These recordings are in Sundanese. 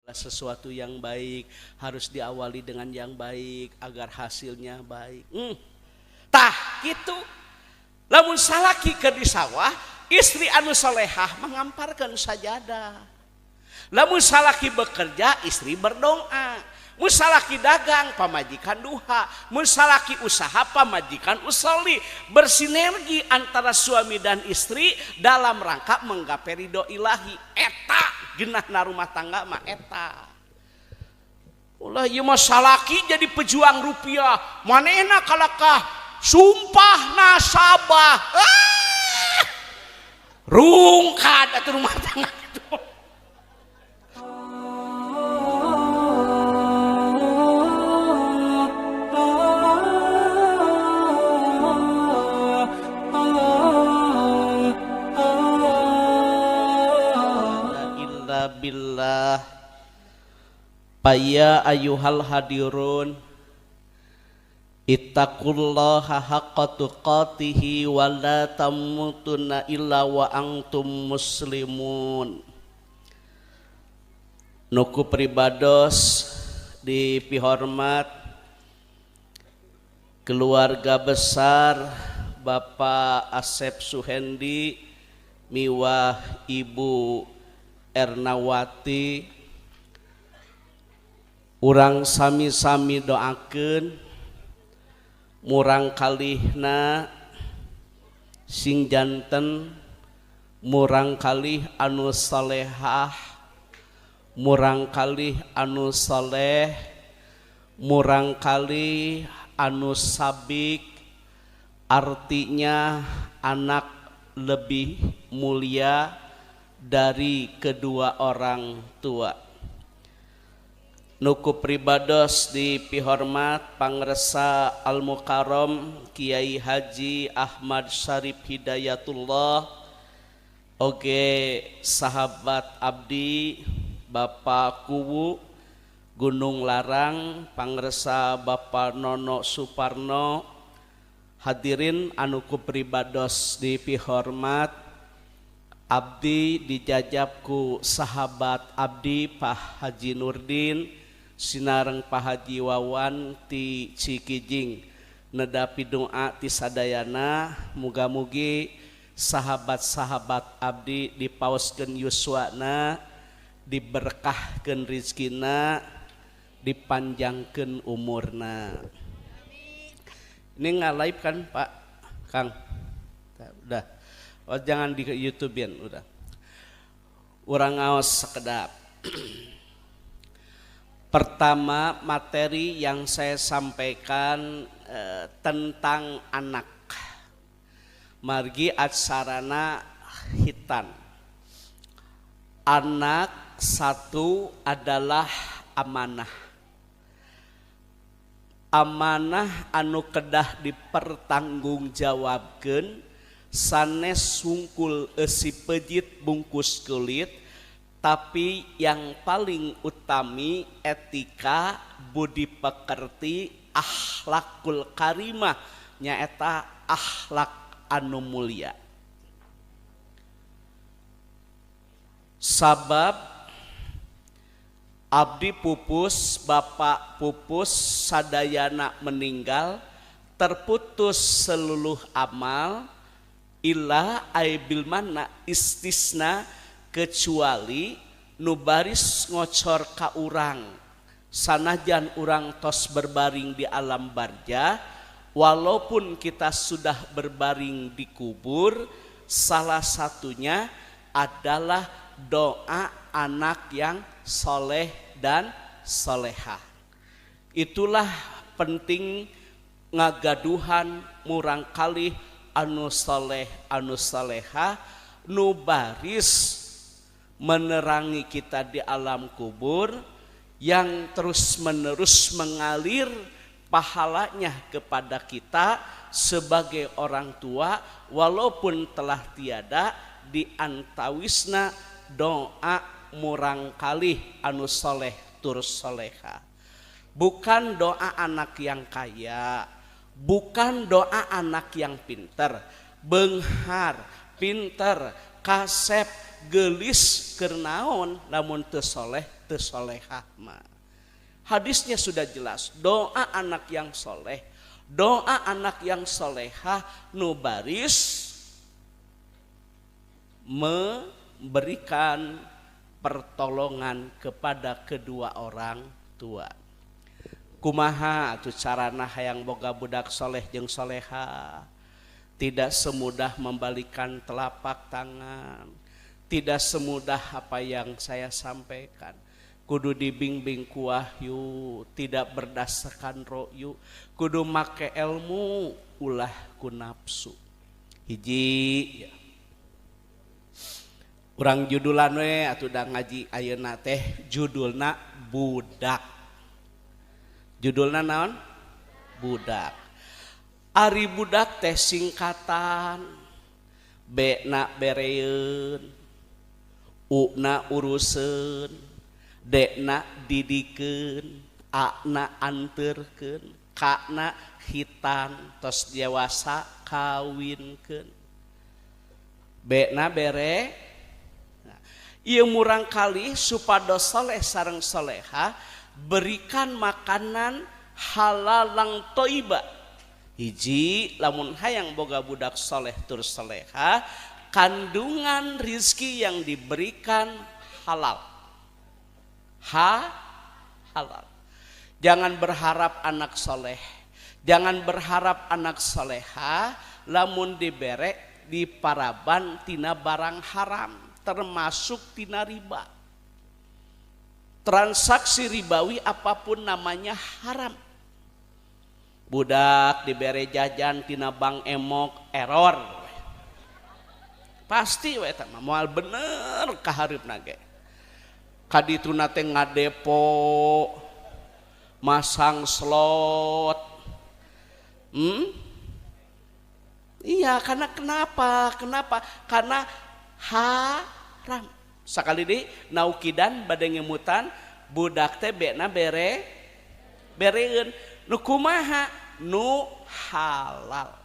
Sesuatu yang baik harus diawali dengan yang baik agar hasilnya baik. Tah gitu. Lamun salaki keur di sawah, istri anu solehah mengamparkan sajadah. Lamun salaki bekerja, istri berdoa. Mun salaki dagang, pamajikan duha. Mun salaki usaha, pamajikan usoli. Bersinergi antara suami dan istri dalam rangka menggapai ridho ilahi. Eta genahna rumah tangga mah eta. Ulah ieu mah salaki jadi pejuang rupiah, manehna kalakah sumpah nasabah. Ah! Rungkad atuh rumah tangga gitu. Illa billah. Paya ayuhal hadirun, ittaqullaha haqqa tuqatihi wa la tamutunna illa wa antum muslimun. Nuku pribados dipihormat keluarga besar Bapak Asep Suhendi miwah Ibu Ernawati, urang sami-sami doakeun murang kalihna sing janten murang kalih anu salehah, murang kalih anu saleh, murang kalih anu sabik, artinya anak lebih mulia dari kedua orang tua. Nuku pribados dipihormat pangresa Al-Mukarram Kiai Haji Ahmad Syarif Hidayatullah, oge sahabat abdi Bapak Kuwu Gunung Larang, pangresa Bapak Nono Suparno, hadirin anu ku pribados dipihormat, abdi dijajab ku sahabat abdi Pak Haji Nurdin sinareng Pak Haji Wawan ti Cikijing, nedapi doa ti sadayana, muga-mugi sahabat-sahabat abdi dipaoskeun yuswana, diberkahkeun rizkina, dipanjangkeun umurna. Ini nggak live kan Pak Kang? Udah. Oh, jangan di YouTubein, udah. Urang ngaos sekedap. Pertama, materi yang saya sampaikan tentang anak. Margi acarana hitan. Anak satu adalah amanah. Amanah anu kedah dipertanggungjawabkeun, sanes sungkul eusi pejit bungkus kulit, tapi yang paling utami etika, budi pekerti, akhlakul karimah, nyaeta akhlak anu mulia. Sabab abdi pupus, bapak pupus, sadayana meninggal, terputus seluruh amal, illa aibil mana istisna, kecuali nu baris ngocor ka urang sanajan urang tos berbaring di alam barjah, walaupun kita sudah berbaring di kubur, salah satunya adalah doa anak yang soleh dan soleha. Itulah penting ngagaduhan murang kalih anu soleh anu soleha, nu baris menerangi kita di alam kubur, yang terus menerus mengalir pahalanya kepada kita sebagai orang tua walaupun telah tiada, di antawisna doa murang kalih anu soleh tur soleha. Bukan doa anak yang kaya, bukan doa anak yang pinter, benghar, pinter, kasep, gelis keur naon lamun teu soleh teu solehah mah. Hadisnya sudah jelas, doa anak yang soleh, doa anak yang solehah nu baris memberikan pertolongan kepada kedua orang tua. Kumaha atuh carana hayang boga budak soleh jeung soleha? Tidak semudah membalikan telapak tangan, tidak semudah apa yang saya sampaikan. Kudu dibimbing ku wahyu, tidak berdasarkan ro'yu, kudu make ilmu, ulah ku nafsu. Hiji ya. Urang judulan we atuh da ngaji ayeuna teh judulna budak. Judulna naon? Budak. Ari budak teh singkatan B na bereun, U na uruseun, D na didikeun, A na anterkeun, K na khitan, tos dewasa kawinkeun. B na bere. Nah, ieu murang kali supados soleh sareng soleha, berikan makanan halalang toiba. Hiji, lamun hayang boga budak soleh tur soleha, kandungan rizki yang diberikan halal. Ha, halal. Jangan berharap anak soleh, jangan berharap anak soleha lamun dibere di paraban tina barang haram, termasuk tina riba. Transaksi ribawi apapun namanya haram. Budak dibere jajan tina bank emok, error. Pasti we eta mah moal bener kahareupna ge. Kadituna teh ngadepo, masang slot. Iya, karena kenapa? Kenapa? Karena haram. Sakali deui naukidan bade ngemutan budak teh bena bere bereun nu kumaha, nu halal.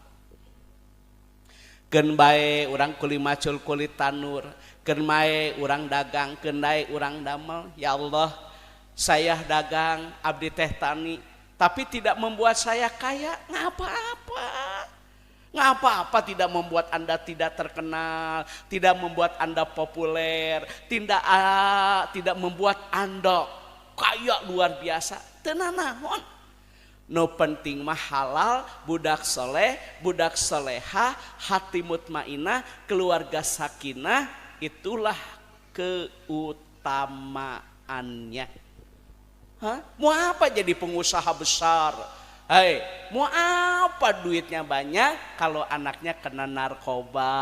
Keun bae urang kuli macul kuli tanur, keun bae urang dagang, keun bae urang damel. Ya Allah, saya dagang, abdi teh tani, tapi tidak membuat saya kaya. Nggak apa-apa. Nggak apa-apa tidak membuat Anda tidak terkenal, tidak membuat Anda populer, tidak membuat Anda kaya luar biasa. Teu nanaon. Nu penting mah halal, budak soleh, budak soleha, hati mutmainah, keluarga sakinah, itulah keutamaannya. Hah? Mau apa jadi pengusaha besar? Hei, mau apa duitnya banyak kalau anaknya kena narkoba,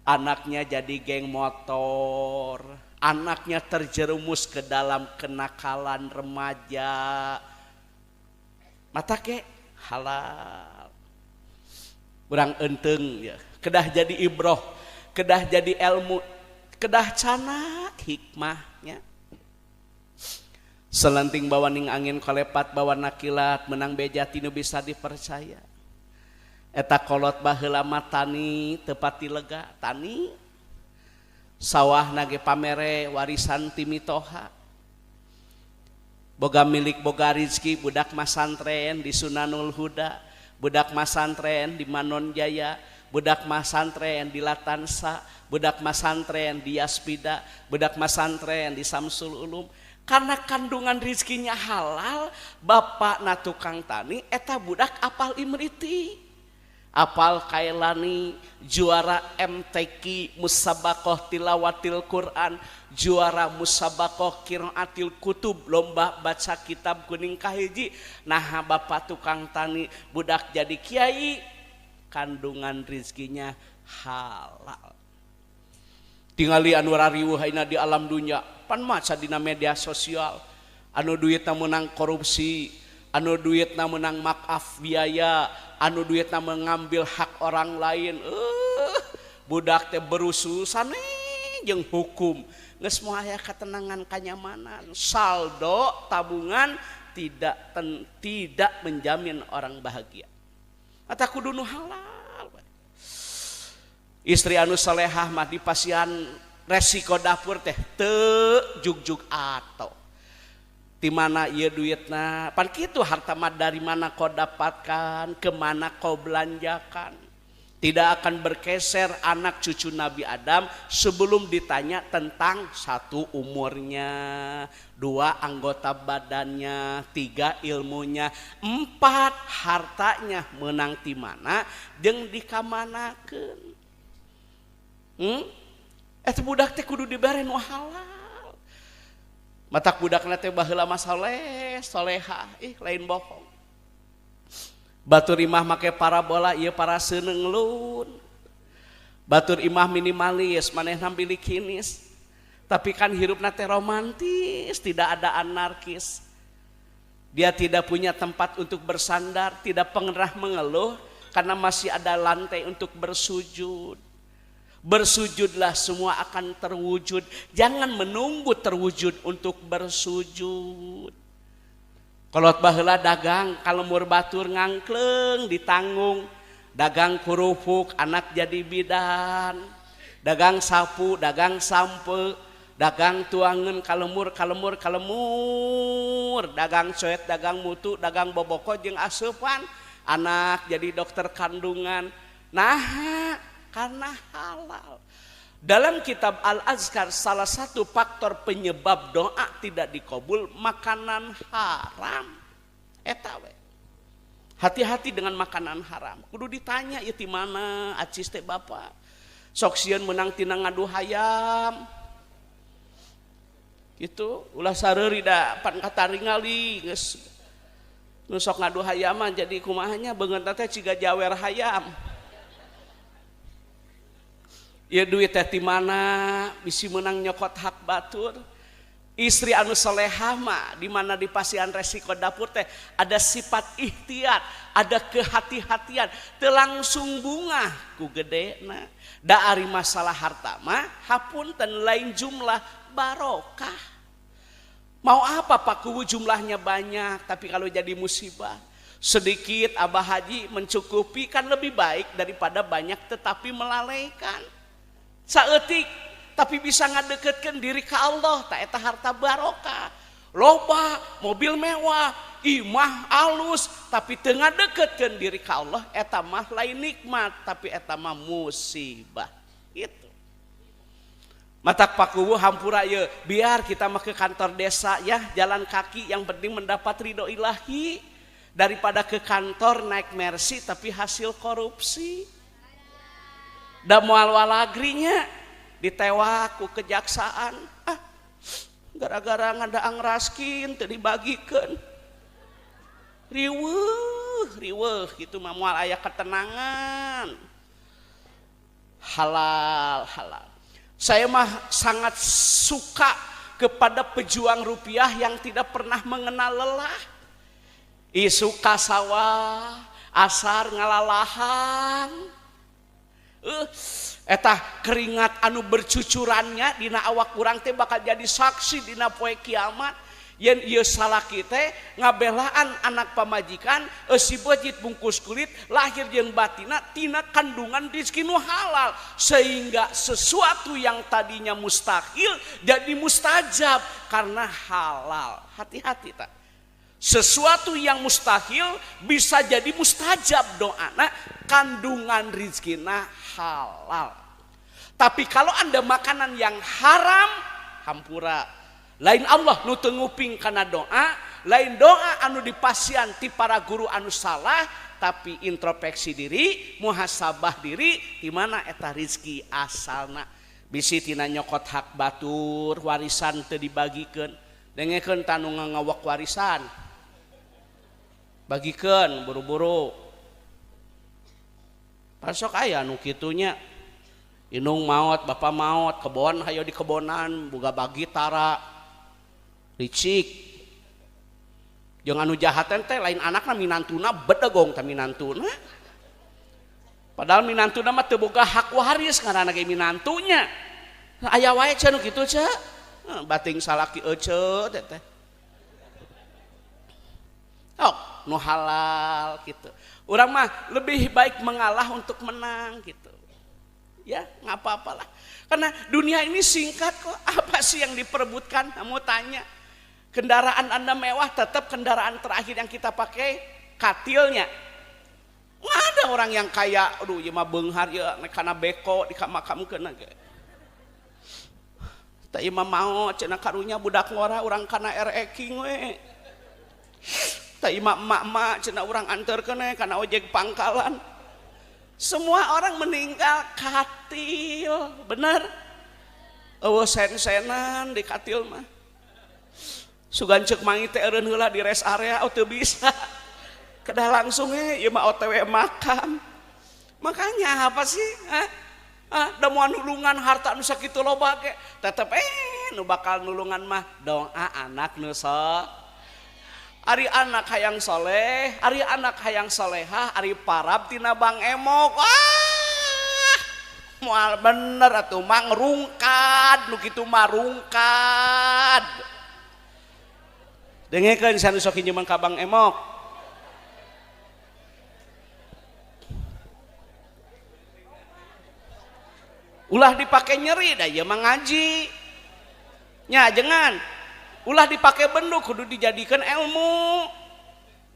anaknya jadi geng motor, anaknya terjerumus ke dalam kenakalan remaja. Mata ke halal. Urang enteng ya. Kedah jadi ibroh, kedah jadi ilmu, kedah canak hikmahnya. Selenting bawaning angin kolepat bawa nakilat, menang beja tinu bisa dipercaya. Eta kolot baheula mah tani tepati lega tani, sawah nage pamere warisan ti mitoha. Boga milik boga rizki, budak masantren di Sunanul Huda, budak masantren di Manon Jaya, budak masantren di Latansa, budak masantren di Yaspida, budak masantren di Samsul Ulum. Karena kandungan rizkinya halal, bapak na tukang tani, eta budak apal Imriti, apal Kailani, juara MTQ Musabakoh Tilawatil Quran, juara Musabakoh Qiraatil Kutub, lomba baca kitab kuning kahiji. Nah bapak tukang tani, budak jadi kiai, kandungan rizkinya halal. Tingali anu rariweuh ayeuna di alam dunia, pan maca dina media sosial, anu duitna menang korupsi, anu duitna menang maaf biaya, anu duitna mengambil hak orang lain. Budak teh berususan jeung hukum, geus moal aya ketenangan kanyamanan. Saldo tabungan tidak menjamin orang bahagia. Atau kudu nu halal. Istri anu salehah mah dipasihan Resiko dapur teh teu jugjug atau di mana ieu duitna. Pan kitu, harta mah dari mana kau dapatkan, kemana kau belanjakan. Tidak akan bergeser anak cucu Nabi Adam sebelum ditanya tentang satu, umurnya, dua, anggota badannya, tiga, ilmunya, empat, hartanya menang di mana jeung dikamanakeun. Eta budak teh kudu dibere nu halal. Matak budakna teh baheula mah soleh, soleha, ih, lain bohong. Batur imah make parabola ieu para seunenglun. Batur imah minimalis, manehna bilikinis. Tapi kan hirupna teh romantis, tidak ada anarkis. Dia tidak punya tempat untuk bersandar, tidak pernah mengeluh karena masih ada lantai untuk bersujud. Bersujudlah, semua akan terwujud. Jangan menunggu terwujud untuk bersujud. Kolot baheula dagang ka lembur batur, ngangkleung ditanggung, dagang kerupuk, anak jadi bidan, dagang sapu, dagang sampe, dagang tuangan ka lembur, ka lembur, ka lembur, dagang coet, dagang mutu, dagang boboko jeung asupan, anak jadi dokter kandungan. Nah, karena halal. Dalam kitab Al-Azkar, salah satu faktor penyebab doa tidak dikabul makanan haram. Eta we. Hati-hati dengan makanan haram. Kudu ditanya ieu ti mana acis teh, Bapak. Sok sieun menang tina ngadu hayam. Gitu, ulah sareuri da pan kataringali geus nu sok ngadu hayaman jadi kumahanya, beungeut teh ciga jawer hayam. Ya, duit teh ti mana, bisi menang nyokot hak batur. Istri anu soleha mah di mana dipasihan resiko dapur teh ada sifat ihtiyat, ada kehati-hatian, teu langsung bungah ku gedena. Da ari masalah harta mah, hapunten, lain jumlah, barokah. Mau apa, Pak Kuwu, jumlahnya banyak, tapi kalau jadi musibah? Sedikit, Abah Haji, mencukupi kan lebih baik daripada banyak tetapi melalaikan. Saeutik tapi bisa ngadeketkeun diri ke Allah, tah eta harta barokah. Loba mobil mewah, imah alus, tapi teu ngadeketkeun diri ke Allah, eta mah lain nikmat, tapi eta mah musibah. Itu matak, Pak Kuwu, hampura ye, biar kita mah ke kantor desa ya jalan kaki, yang penting mendapat ridho ilahi, daripada ke kantor naik Mercy tapi hasil korupsi. Da moal walagrinya, ditewak ku kejaksaan, ah, gara-gara ngadaang raskin teu dibagikeun. Riweuh riweuh gitu mah moal aya ketenangan. Halal, halal. Saya mah sangat suka kepada pejuang rupiah yang tidak pernah mengenal lelah. Isuk ka sawah, asar ngalalahang. Eta keringat anu bercucurannya dina awak urang teh bakal jadi saksi dina poe kiamat yen ieu salaki teh ngabelaan anak pamajikan si bejit bungkus kulit lahir jeung batina tina kandungan rizki nu halal, sehingga sesuatu yang tadinya mustahil jadi mustajab karena halal. Hati-hati, tak sesuatu yang mustahil bisa jadi mustajab doana, kandungan rizkina halal. Tapi kalau Anda makanan yang haram, hampura, lain Allah nu teu nguping kana doa, lain doa anu dipasihan ti para guru anu salah, tapi introspeksi diri, muhasabah diri, di mana eta rizki asalna. Bisi tina nyokot hak batur, warisan teu dibagikeun. Dengekeun, tanu ngawak warisan, bagikeun buru-buru. Pasok aya nu kitunya, indung maot, bapak maot, kebon hayo di kebonan boga bagi tara, licik. Jeung anu jahatan teh lain anakna, minantuna. Bedegong teh minantuna, padahal minantuna mah teu boga hak waris, ngaranna ge minantunya. Aya wae nu kitu, ce, bating salaki ece teh teh. Oh, nu halal gitu. Urang mah lebih baik mengalah untuk menang gitu. Ya, nggak apa-apalah. Karena dunia ini singkat kok. Apa sih yang diperebutkan? Kamu tanya. Kendaraan Anda mewah, tetap kendaraan terakhir yang kita pakai katilnya. Nggak ada orang yang kaya, aduh ieu mah beunghar ya kana beko dikamakamkeun ge. Tah ieu mah maot cenah karunya budak ngora urang kana RX King we. Tah ieu mah emak-emak cenah urang anterkeun we kana ojek pangkalan. Semua orang meninggal katil, bener? Eueuh sen-senan di katil mah. Sugan ceuk mangi teh eureun heula di rest area, oh teu bisa. Kedah langsung ieu mah OTW makam. Makanya apa sih? Hah? Ah, da moal nulungan harta nu sakitu loba ge, tetep nu bakal nulungan mah doa anak nu Ari anak hayang soleh, ari anak hayang solehah, ari parab tina Bang Emok. Ah, moal bener atuh mah ngerungkad, nu kitu mah rungkad. Dengekeun sanu sok hinjeman ka Bang Emok. Ulah dipake nyeri da ieu mah ngaji. Nya jangan. Ulah dipake bendu kudu dijadikan ilmu.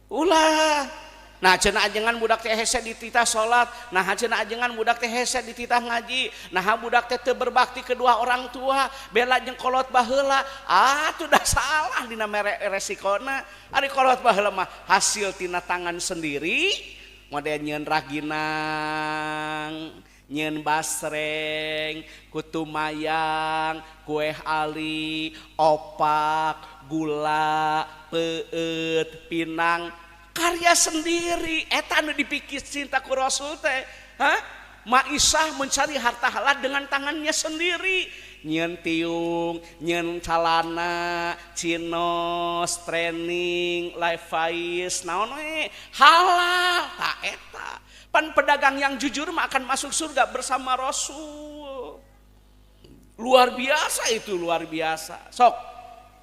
Ulah. Nah cenah ajengan budak teh hese dititah salat, nah cenah ajengan budak teh hese dititah ngaji, nah budak teh teu berbakti kedua orang tua, bela jeung kolot baheula. Ah tuh dah salah dina mere resikona. Ari kolot baheula mah hasil tina tangan sendiri, model nyeun raginang, nyeun basreng, kutu mayang, kueh ali, opak, gula, peueut, pinang, karya sendiri. Eta anu dipikir cinta ku Rasul teh. Hah? Maisah mencari harta halal dengan tangannya sendiri. Nyeun tiung, nyeun calana, chinos, training, Levi's, naon we, halal ta eta. Pan pedagang yang jujur mah akan masuk surga bersama Rasul. Luar biasa itu, luar biasa. Sok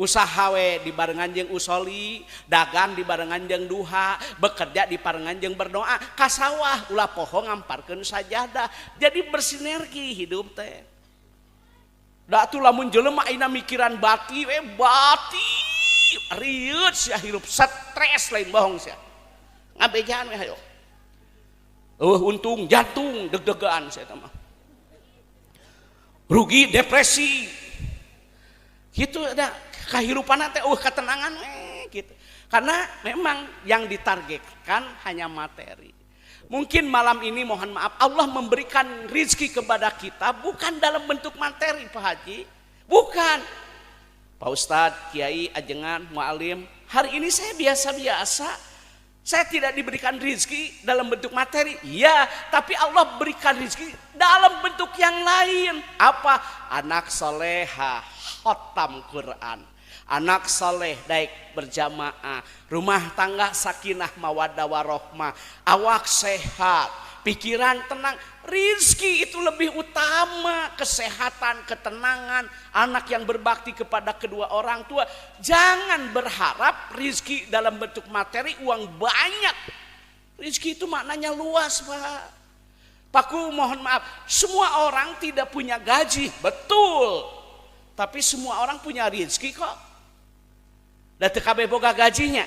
usaha we dibarengan jeung usoli, dagang dibarengan jeung duha, bekerja dibarengan jeung berdoa, ka sawah ulah poho ngamparkeun sajadah. Jadi bersinergi hidup teh. Da atuh lamun jelema ayeuna mikiran bati we bati, rieut sia hirup stres lain bohong sia. Ngabejaan we hayo. Untung jantung deg-degan saya mah. Rugi depresi. Gitu ada kehidupan teh ketenangan gitu. Karena memang yang ditargetkan hanya materi. Mungkin malam ini mohon maaf Allah memberikan rizki kepada kita bukan dalam bentuk materi Pak Haji. Bukan. Pak Ustadz, Kiai, Ajengan, Mu'alim, hari ini saya biasa-biasa. Saya tidak diberikan rizki dalam bentuk materi, ya, tapi Allah berikan rizki dalam bentuk yang lain. Apa? Anak soleha, khotam Quran. Anak soleh, daik berjamaah. Rumah tangga sakinah mawaddah warohmah. Awak sehat, pikiran tenang. Rizki itu lebih utama, kesehatan, ketenangan, anak yang berbakti kepada kedua orang tua. Jangan berharap rizki dalam bentuk materi, uang banyak. Rizki itu maknanya luas, Pak. Pakku mohon maaf, semua orang tidak punya gaji, betul. Tapi semua orang punya rizki kok. Da teu kabeh boga gajinya.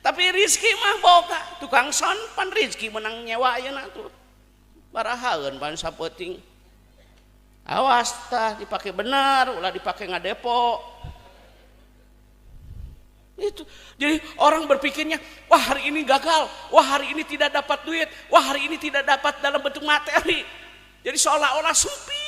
Tapi rizki mah boga. Tukang son pan rizki menang nyewa ayeuna tuh. Barahaeun pan sapeuting. Awas tah dipake bener, ulah dipake ngadepo. Itu. Jadi orang berpikirnya, wah hari ini gagal, wah hari ini tidak dapat duit, wah hari ini tidak dapat dalam bentuk materi. Jadi seolah-olah sempit.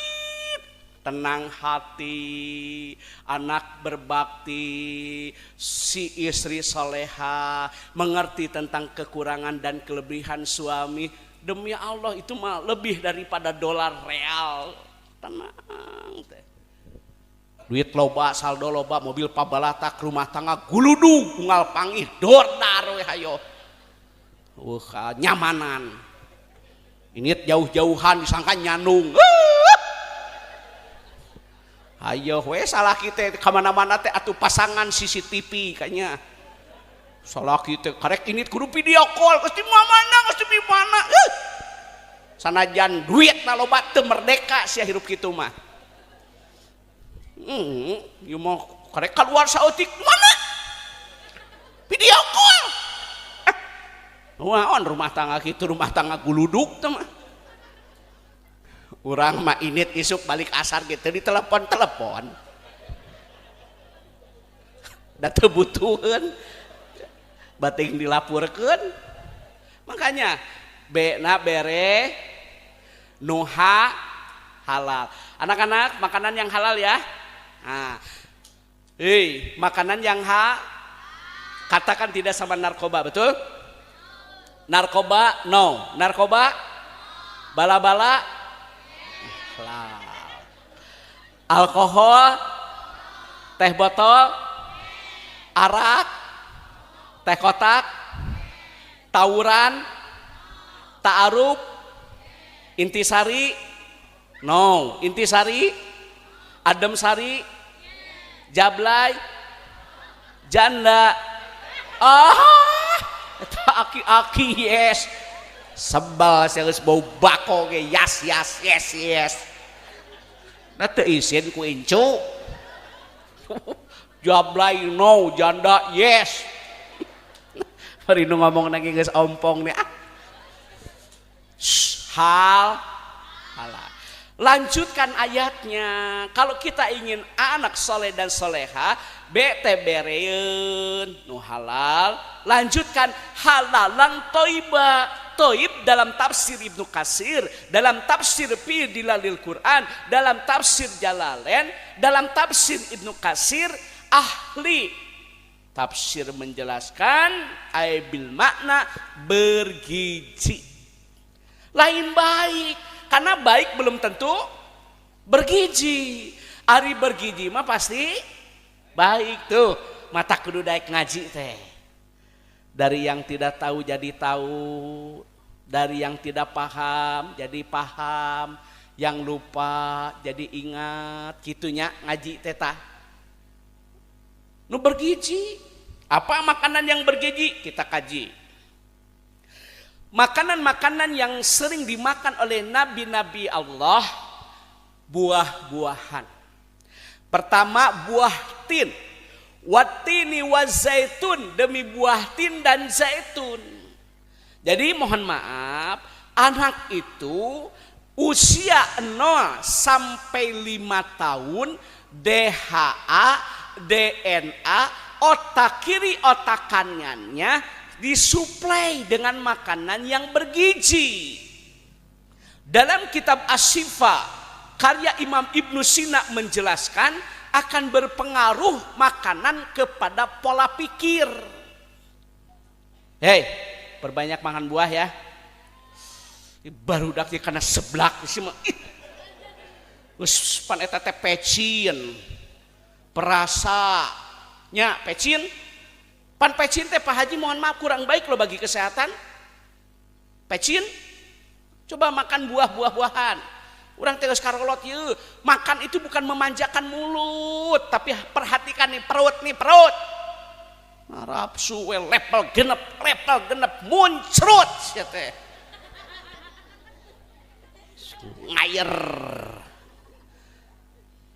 Tenang hati, anak berbakti, si istri soleha, mengerti tentang kekurangan dan kelebihan suami. Demi Allah itu mah lebih daripada dolar real. Tenang teh. Duit loba, saldo loba, mobil pabalatak, rumah tangga guludug, unggal pangih, dordar we hayo. Wah, nyamanan. Ini jauh-jauhan disangka nyanung. Ayo we salah kita kemana-mana teh atuh pasangan CCTV kayaknya. Salah kita karek ini kudu video call geus di mana geus di mana. Sanajan duit na loba teu merdeka sia hirup kitu mah. Ieu mah karek keluar saeutik mana? Video call. Wah, on rumah tangga kitu, rumah tangga guluduk teh mah. Urang mah init isuk balik asar gitu di telepon-telepon. Da teu butuheun. Bating dilapurkeun. Makanya B na bere nuha halal. Anak-anak, makanan yang halal ya. Nah. Hei, makanan yang ha katakan tidak sama narkoba, betul? Narkoba no, narkoba bala-bala halal. Alkohol, teh botol, arak, teh kotak, tawuran, ta'aruf, intisari, no, intisari, adem sari, jablay, janda, ah, aki-aki yes, sebal sia geus bau bako ge yas yas yes yes. Nah teu isin ku incu. Jablay no, janda yes. Bari nu ngomong lagi geus ompong nih ah. Hal halal. Lanjutkan ayatnya. Kalau kita ingin anak soleh dan soleha, BT bereun nu halal. Lanjutkan halalan toiba. Toib dalam tafsir Ibnu Katsir, dalam tafsir Fi Dzilalil Quran, dalam tafsir Jalalain, dalam tafsir Ibnu Katsir, ahli tafsir menjelaskan ay bil makna bergizi. Lain baik, karena baik belum tentu bergizi. Ari bergizi mah pasti baik tuh. Mata kudu daek ngaji teh. Dari yang tidak tahu jadi tahu, dari yang tidak paham jadi paham, yang lupa jadi ingat, gitunya ngaji teh tah. Nu bergizi. Apa makanan yang bergizi? Kita kaji. Makanan-makanan yang sering dimakan oleh nabi-nabi Allah, buah-buahan. Pertama buah tin. Watini wazaitun, demi buah tin dan zaitun. Jadi mohon maaf, anak itu usia 0 sampai 5 tahun DHA, DNA, otak kiri otak kanannya disuplai dengan makanan yang bergizi. Dalam kitab Asy-Syifa karya Imam Ibnu Sina menjelaskan akan berpengaruh makanan kepada pola pikir. Hei, perbanyak makan buah ya. Baru dak karena seblak sih mah. Geus pan eta teh pecin. Perasa nya pecin. Pan pecin teh Pak Haji mohon maaf kurang baik loh bagi kesehatan. Pecin. Coba makan buah-buah-buahan. Urang teh geus karolot ieu. Makan itu bukan memanjakan mulut, tapi perhatikan nih perut nih perut. Nafsu we level genep muncrut sia teh. Ngayer.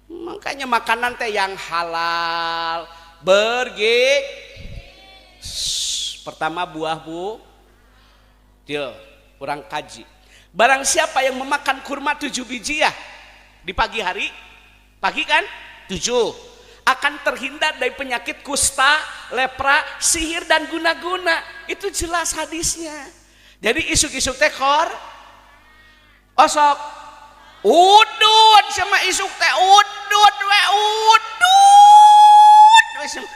Makanya makanan teh yang halal, bergizi. Pertama buah bu, deal, kurang kaji. Barang siapa yang memakan kurma 7 biji ya di pagi hari, pagi kan 7, akan terhindar dari penyakit kusta, lepra, sihir dan guna-guna. Itu jelas hadisnya. Jadi isuk-isuk teh kor, osok, udud sama isuk teh udud we udud we sama.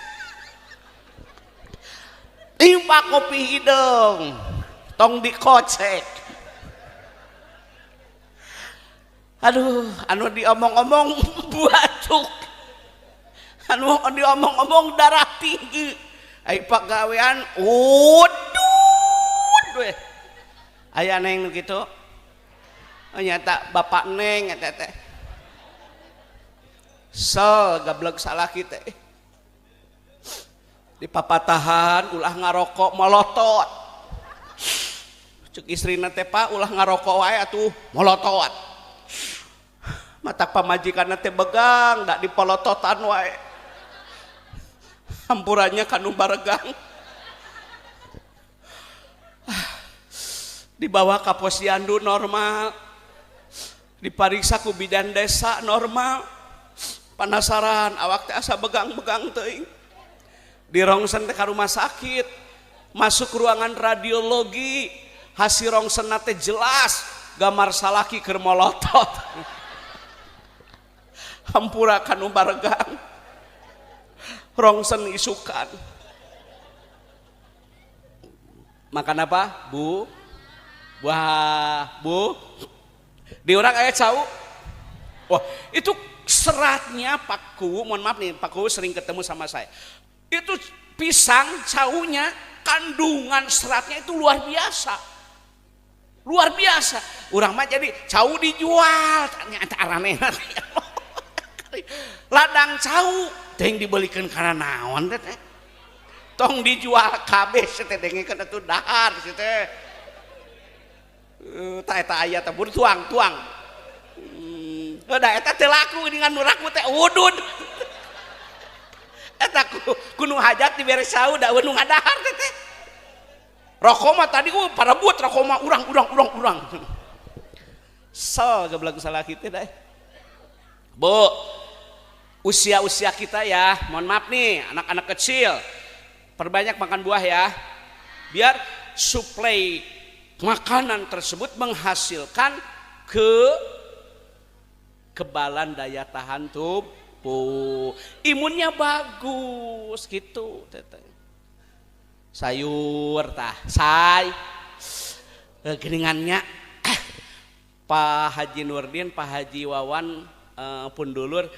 Timpa kopi hidung, tong dikocek. Aduh, anu diomong-omong batuk, anu diomong-omong darah tinggi. Ai pagawean udud we. Aya neng nu kitu? Oh, nyata bapak neng eta teh. Sel gablek salaki teh. Di papatahan ulah ngarokok molotot. Cek istrina teh, "Pak, ulah ngarokok wae atuh." Molotot. Mata pamajikanna teh begang da dipolototan wae. Hampuranya kanu baregang. Dibawa ka posyandu normal. Dipariksa ku bidan desa normal. Penasaran awak teh asa begang-begang teuing. Dirongsen teh ka rumah sakit. Masuk ruangan radiologi, hasil rongsen teh jelas gambar salaki keur molotot. Hampura kanu baregang. Rongsen isukan. Makan apa? Bu? Buah, Bu. Di orang aya cau. Wah, itu seratnya Pak Kuwu, mohon maaf nih, Pak Kuwu sering ketemu sama saya. Itu pisang caunya kandungan seratnya itu luar biasa. Luar biasa. Urang mah jadi cau dijual, ternyata aranehna. Ladang cau teuing dibelikeun kana naon teh. Tong dijual kabeh teh dengekeun atuh dahar si teh. Tah eta aya teh tuang tuang. Da eta teu laku dengan nu laku teh udud. Eta ku nu hajat dibere cau da nu ngadahar teh teh. Rokok mah tadi parebut rokok mah urang urang urang urang. Sel geblek salah kita deh. Bu, usia-usia kita ya, mohon maaf nih anak-anak kecil, perbanyak makan buah ya, biar suplai makanan tersebut menghasilkan kekebalan daya tahan tubuh, imunnya bagus gitu. Teteh. Sayur tah, say, geningannya Pak Haji Nurdin, Pak Haji Wawan pun dulur,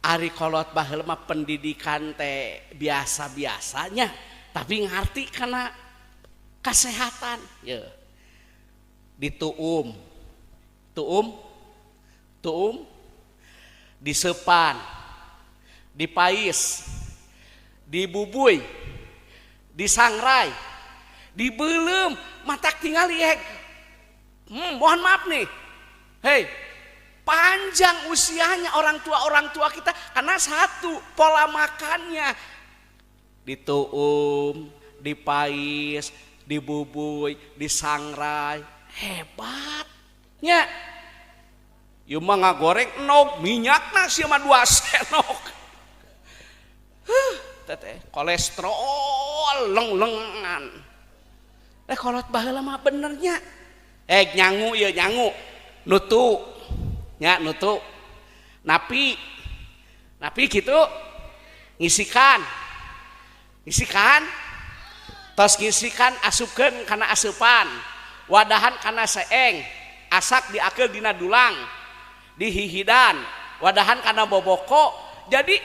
ari kolot baheula mah pendidikan teh biasa-biasanya, tapi ngerti karena kesehatan. Ya. Dituum, tuum, tuum, disepan, dipais, dibubuy, disangrai, dibelem, matak tinggal ya. Mohon maaf nih, hei, panjang usianya orang tua kita karena satu pola makannya dituum, dipais, dibubuy, disangrai, hebatnya. Ieu mah ngagoreng endog minyakna sia mah 2 sendok. Teteh kolesterol leng-lengan. Kolot baheula mah benernya. Nyangu ieu nyangu. Nutu. Nya nutu. Napi. Napi gitu. Ngisikan. Ngisikan. Tos ngisikan asupkeun kana asupan. Wadahan kana seeng. Asak diakeul dina dulang. Dihihidan. Wadahan kana boboko. Jadi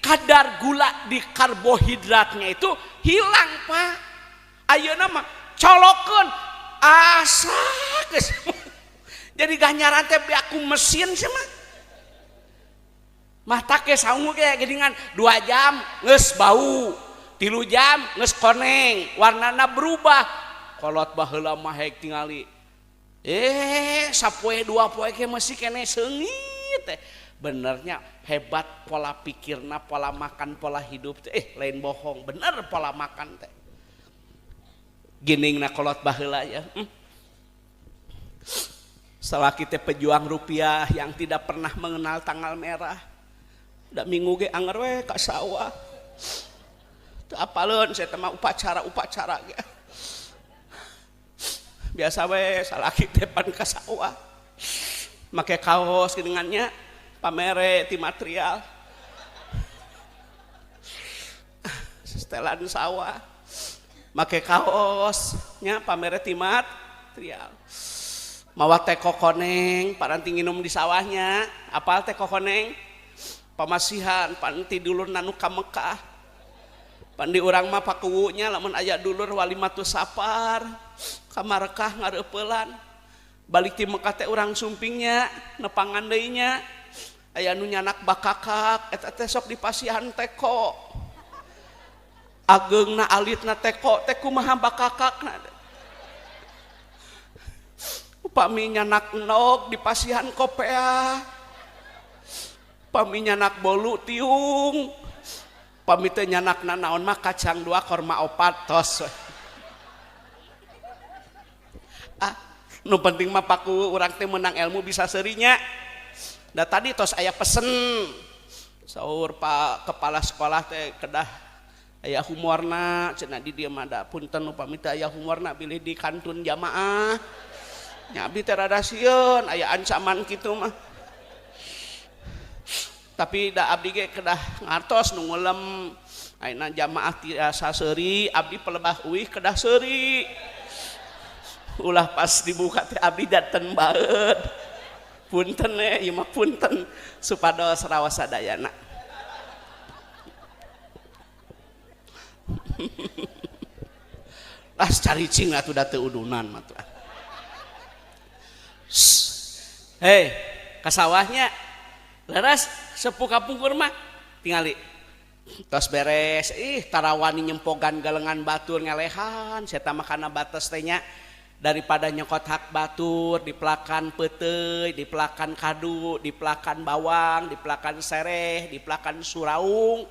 kadar gula di karbohidratnya itu hilang, Pak. Ayeuna mah colokeun asak geus. Jadi ganjaran teh aku mesin sih mah. Mah take sangu ge geuningan 2 jam geus bau, 3 jam geus koneng, warnana berubah. Kolot baheula mah hek tingali. Sapoe 2 poe ge masih keneh seungit teh. Benernya hebat pola pikirna, pola makan, pola hidup teh. Lain bohong, bener pola makan teh. Giningna kolot baheula ya. Setelah kita pejuang rupiah yang tidak pernah mengenal tanggal merah. Da minggu ge anger we ka sawah. Teu apaleun saya teh mah upacara-upacara ge. Biasa we salaki teh pan ka sawah. Make kaos geuningannya pamere ti material. Setelan sawah. Make kaos nya pamere ti material. Mawa teko koneng paranti nginum di sawahnya. Apal teko koneng? Pamasihan panti dulur nanu ka Mekah. Pandi urang mah pakuwunya lamun aya dulur walimatus safar ka Marekah ngareupeulan. Balik ti Mekah teh urang sumpingnya nepangan deui nya. Aya nu nyanak bakakak eta teh sok dipasihan teko. Ageungna alitna teko teh kumaha bakakakna. Upami nyanak endog di pasihan kopea. Pami nyanak bolu tiung. Pami teu nyanak nanaon mah kacang 2 korma 4 tos. Ah, nu penting mah paku urang teh menang ilmu bisa seurinya. Da tadi tos aya pesen. Saur Pak kepala sekolah teh kedah aya humorna cenah di dieu mah da punten upami teh aya humorna bilih di kantun jamaah. Nya abdi teh rada sieun aya ancaman kitu mah. Tapi da abdi ge kedah ngartos nu ngulem ayeuna jamaah tiasa seuri abdi pelebah uih kedah seuri. Ulah pas dibuka teh abdi daten baeud. Punten ieu mah punten supados raos sadayana. Lah caricing atuh da teu udunan mah tuh. Hei, ka sawahnya leres sepuh kapungkur mah tingali tos beres ih tarawani nyempogan galengan batur ngelehan saya mah kana batas teh nya daripada nyokot hak batur dipelakan peuteuy dipelakan kadu dipelakan bawang dipelakan sereh dipelakan suraung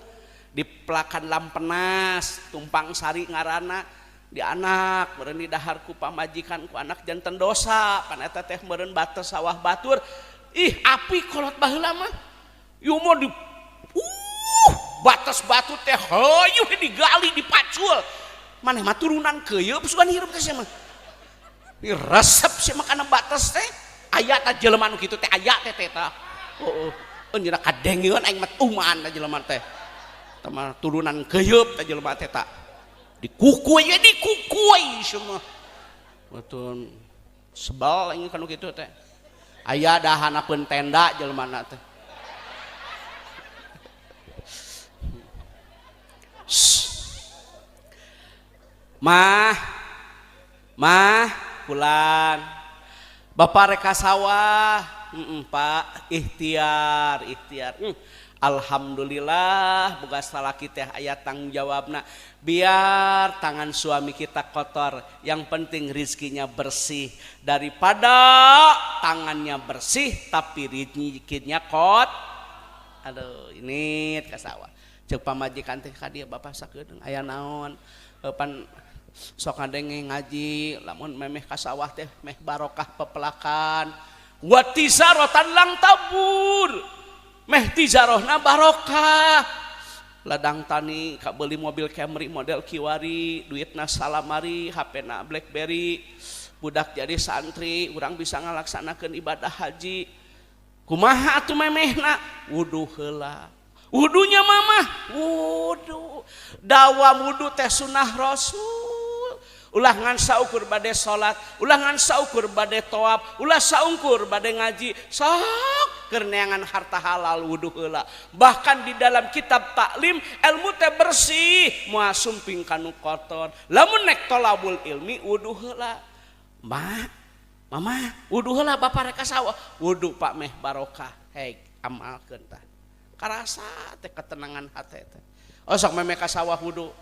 dipelakan lampenas tumpang sari ngaranna di anak meureun di dahar ku pamajikan ku anak janten dosa pan eta teh meureun batas sawah batur ih api kolot baheula mah ieu mah di batas batu teh hayu digali dipacul maneh mah turunan keuyeup sugan hirup teh sia mah resep sia mah kana batas teh aya ta jelema nu kitu teh aya teh teh ta heueuh anjeunna kadengeun aing mah tuman ta jelema teh tah mah turunan keuyeup ta jelema teh ta dikukuy ya dikukuy semua betul sebal aing kanu kitu teh aya dahanapeun tenda jelema teh. Mah mah pulang bapak reka sawah Pak ikhtiar ikhtiar alhamdulillah boga salaki teh aya tanggung jawabna biar tangan suami kita kotor yang penting rizkinya bersih daripada tangannya bersih tapi rizkinya kot aduh ini ka sawah ceuk pamajikan teh ka dieu bapak sakedeung aya naon pan sok ngadenge ngaji lamun memeh ka sawah teh meh barokah pepelakan wa tizarotan lang tabur meh tijarohna barokah ladang tani kabeli mobil Camry model kiwari duitna salamari HP-na BlackBerry budak jadi santri urang bisa ngalaksanakeun ibadah haji kumaha atuh memehna wudu heula wudunya mamah wudu dawam wudu teh sunah rasul ulah ngan saukur bade salat ulah ngan saukur bade tawaf ulah saungkur bade ngaji sok keur neangan harta halal wudu heula bahkan di dalam kitab taklim ilmu teh bersih moal sumping kanu kotor lamun nek tolabul ilmi wudu heula ma mama wudu heula bapak rek ka sawah wudu pak meh barokah hei amalkeun tah karasa teh ketenangan hate teh oh sok memeh ka sawah wudu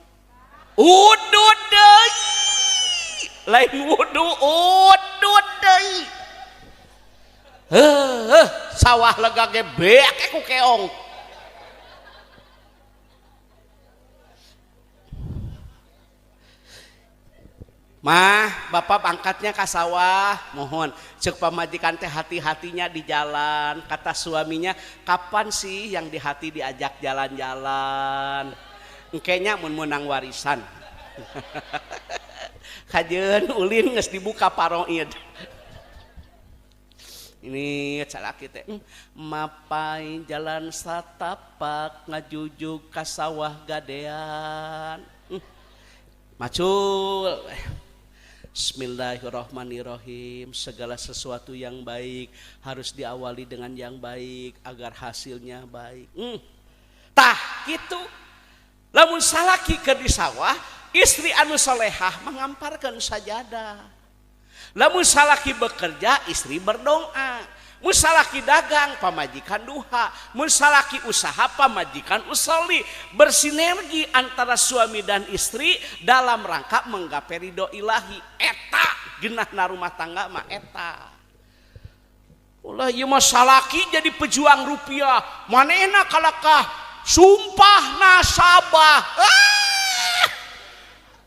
wudu deui lain wudu wudu deui heuh sawah lega ge beak ku keong mah bapak angkatnya ka sawah mohon ceuk pamajikan teh hati-hatinya di jalan kata suaminya kapan sih yang di hati diajak jalan-jalan engkenya mun meunang warisan kajeun ulin geus dibuka paroid ini calaki teh mapai jalan satapak ngajujug ka sawah gadean macul. Bismillahirrahmanirrahim. Segala sesuatu yang baik harus diawali dengan yang baik agar hasilnya baik. Tah gitu. Lamun salaki keur di sawah, istri anu solehah mengamparkan sajadah. Lamun salaki bekerja, istri berdoa. Mun salaki dagang, pamajikan duha. Mun salaki usaha, pamajikan usoli. Bersinergi antara suami dan istri dalam rangka menggapai ridho ilahi. Eta genahna rumah tangga mah eta. Ulah ieu mah salaki jadi pejuang rupiah, manehna kalakah sumpah nasabah. Ah!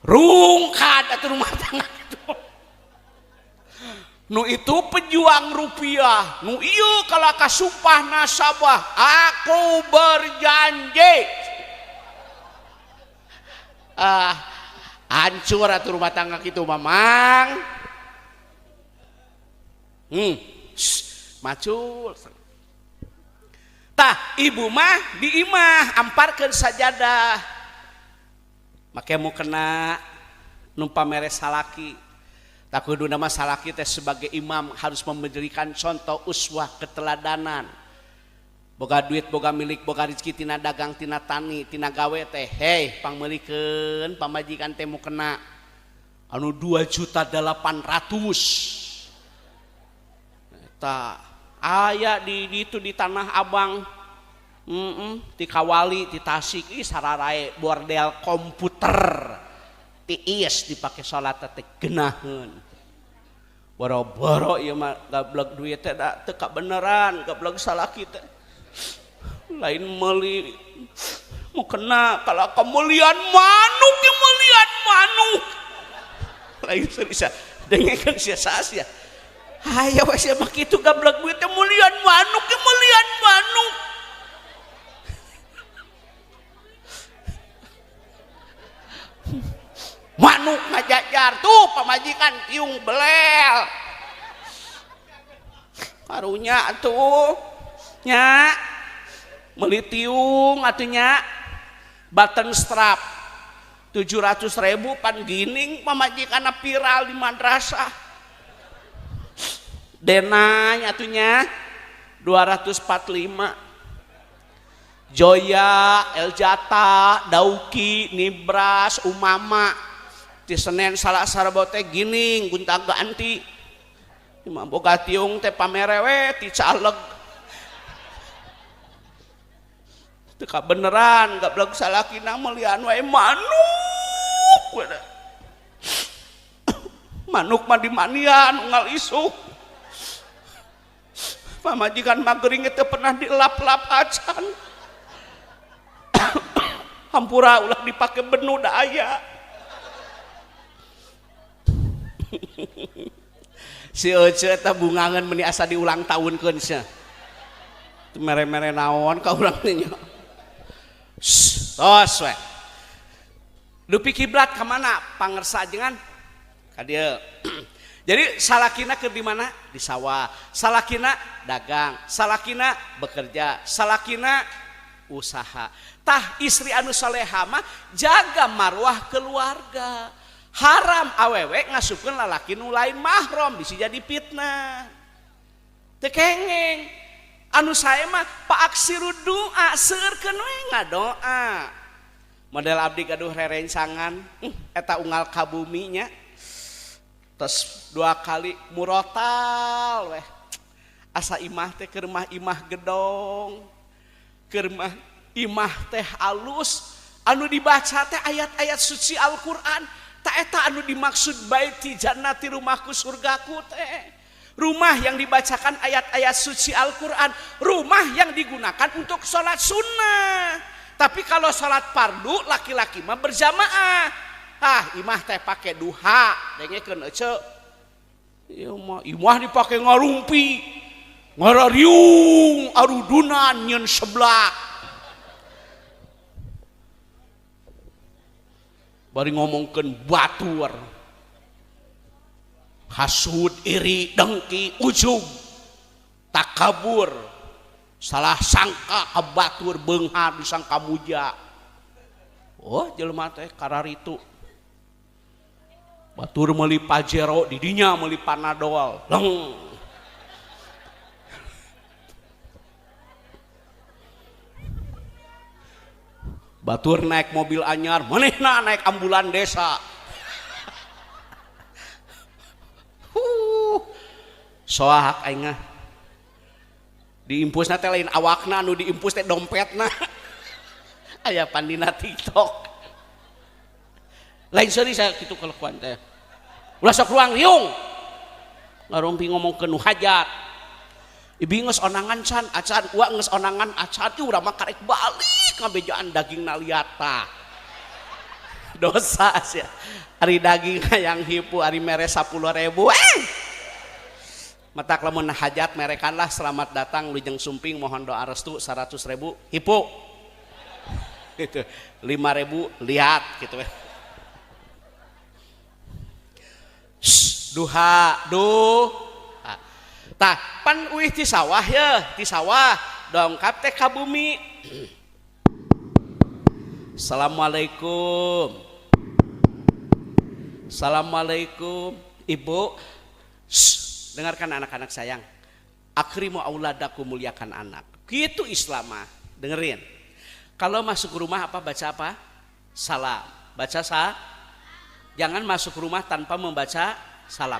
Rungkad atuh rumah tangga itu. Nu itu pejuang rupiah, nu ieu kalakah sumpah nasabah, aku berjanji. Ah, hancur atuh rumah tangga kitu mamang. Macul. Tah ibu mah di imah amparkeun sajadah. Make mukena numpa mere salaki. Tah kuduna mah salaki teh sebagai imam harus memberikan contoh uswah keteladanan. Boga duit, boga milik, boga rezeki tina dagang, tina tani, tina gawe teh. Hei, pangmeulikeun pamajikan teh mukena anu 2.800.000. Eta aya di itu di Tanah Abang, di Kawali, di Tasik, ih sararae bordel komputer, tiis dipake salat teh geunaheun. Boro-boro ieu mah gablek duit teh da teu kabeneran, gablek salaki teh. Lain meuli mukena kalau kemuliaan manuk, kemuliaan manuk. Lain serius dengekeun sia sia. Hayo we sia mah kitu gablek duit teh mulian manuk, mulian manuk. Manuk ngajajar tuh pamajikan tiung belel. Karunya atuh nya meuli tiung atuh nya button strap 700.000 pan gining pamajikanna viral di madrasah. Denanya atunya 245. Joya, Eljata, Dauki, Nibras, Umama. Di Senin Salasa Rebo teh gining gonta-ganti. Imah boga tiung teh pamerewe ti caleg. Teu kabeneran gablek salakina meulian wae manuk. Manuk mah dimanian unggal isuk. Pamajikan magering itu pernah dilap-lap acan. Hampura ulah dipake benu da aya. Si Ece eta bungangan meni asa diulang tahunkeun sia. Mere-mere naon ka urang teh nya. Tos we. Dupi kiblat ka mana pangersa jengan? Ka dieu. Jadi salakina keur di mana? Di sawah. Salakina dagang, salakina bekerja, salakina usaha. Tah istri anu soleha mah jaga marwah keluarga. Haram awewe ngasupkeun lalaki nu lain mahram bisa jadi fitnah. Teu kengeng. Anu sae mah paaksiru doa, seueurkeun we ngadoa. Model abdi gaduh rerencangan, eta unggal ka bumi nya. Terus 2 kali murotal weh. Asa imah teh keur mah imah gedong. Keur mah imah teh alus, anu dibaca teh ayat-ayat suci Al-Qur'an. Ta eta anu dimaksud baiti jannati rumahku surgaku teh. Rumah yang dibacakan ayat-ayat suci Al-Qur'an, rumah yang digunakan untuk sholat sunnah. Tapi kalau sholat fardu laki-laki mah berjamaah. Ah, imah teh pake duha, dengekeun ece. Ieu mah imah dipake ngarumpi, ngarariung, arudunan nyeun seblak. Bari ngomongkeun batur. Hasud, iri, dengki, ujub, takabur, salah sangka ka batur beunghar disangka muja. Oh, jelema teh kararitu. Batur meuli Pajero, di dinya meuli Panadol. Leng. Batur naik mobil anyar, manehna naik ambulan desa. Soak aing mah. Diimpusna teh lain awakna, anu diimpus teh dompetna. Aya pandina TikTok. Lain seuri saya kitu kalakuan teh. Ulah sok ruang riung. Ngarumpi ngomongkeun nu hajat. Ibi geus onangan can acan, uak geus onangan acan, ieu urang mah karek balik ngabejaan daging naliata. Dosa sia. Ari daging hayang hipu ari mere 10.000. Matak lamun hajat merekanlah selamat datang Lujeng Sumping mohon doa restu 100.000 hipu. Gitu. 5.000 lihat gitu. Duha duh. Tah pan uih ti sawah ya, ti sawah dongkap teh ka bumi. Assalamualaikum. Assalamualaikum Ibu. Shh, dengarkan anak-anak sayang. Akrimu auladakum, muliakan anak. Gitu Islam mah. Dengerin. Kalau masuk rumah apa baca apa? Salam. Baca sa. Jangan masuk rumah tanpa membaca salam.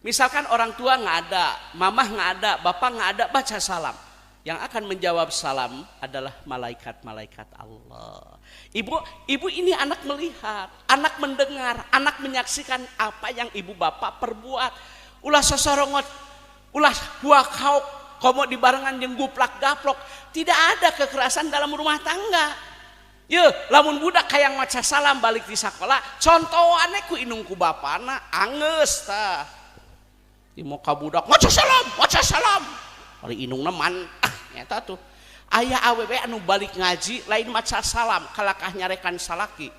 Misalkan orang tua nggak ada, mamah nggak ada, bapak nggak ada, baca salam. Yang akan menjawab salam adalah malaikat-malaikat Allah. Ibu, ibu ini anak melihat, anak mendengar, anak menyaksikan apa yang ibu bapak perbuat. Ulah sosorongot, ulah huakauk, komo dibarengan jeung guplak gaplok. Tidak ada kekerasan dalam rumah tangga. Ye, lamun budak hayang maca salam balik di sekolah, contohane ku indung ku bapana angeus tah. Di muka budak maca salam, maca salam. Ari indungna mantah nyata tuh. Aya awewe anu balik ngaji lain maca salam kalakah nyarekan salaki.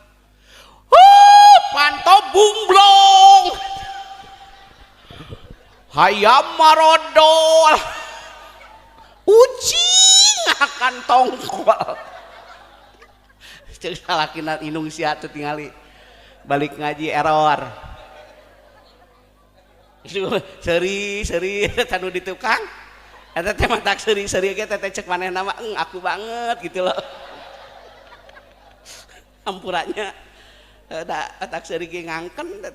Huh, panto bungblong. Hayam marodol. Ucing akan tongkol. Ceuk salakina indung sia tuh tingali balik ngaji error. Seri seri tanu di tukang. Eta teh matak seri seri ge teh cek manehna mah aku banget gitu loh. Ampurannya da tak seri ge ngangken.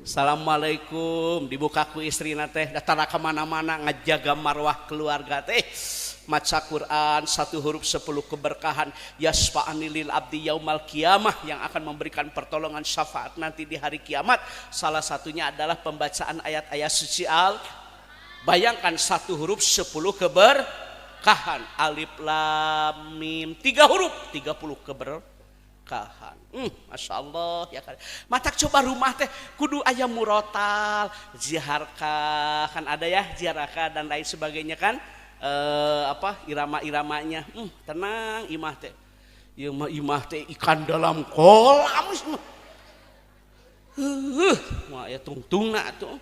Assalamualaikum, dibuka ku istrina teh datang ka mana-mana ngajaga marwah keluarga teh. Maca Quran satu huruf 10 keberkahan, yasfa'ani lil abdi yaumal kiamah, yang akan memberikan pertolongan syafaat nanti di hari kiamat. Salah satunya adalah pembacaan ayat-ayat suci al. Bayangkan satu huruf 10 keberkahan, alif lam mim, 3 huruf 30 keberkahan. Masya Allah ya kan. Matak coba rumah teh kudu aya murotal, ziharkah kan ada ya, ziarahkah dan lain sebagainya kan. Apa irama-iramanya, tenang imah teh. Ieu mah imah teh ikan dalam kolam. Mah aya tungtungna atuh.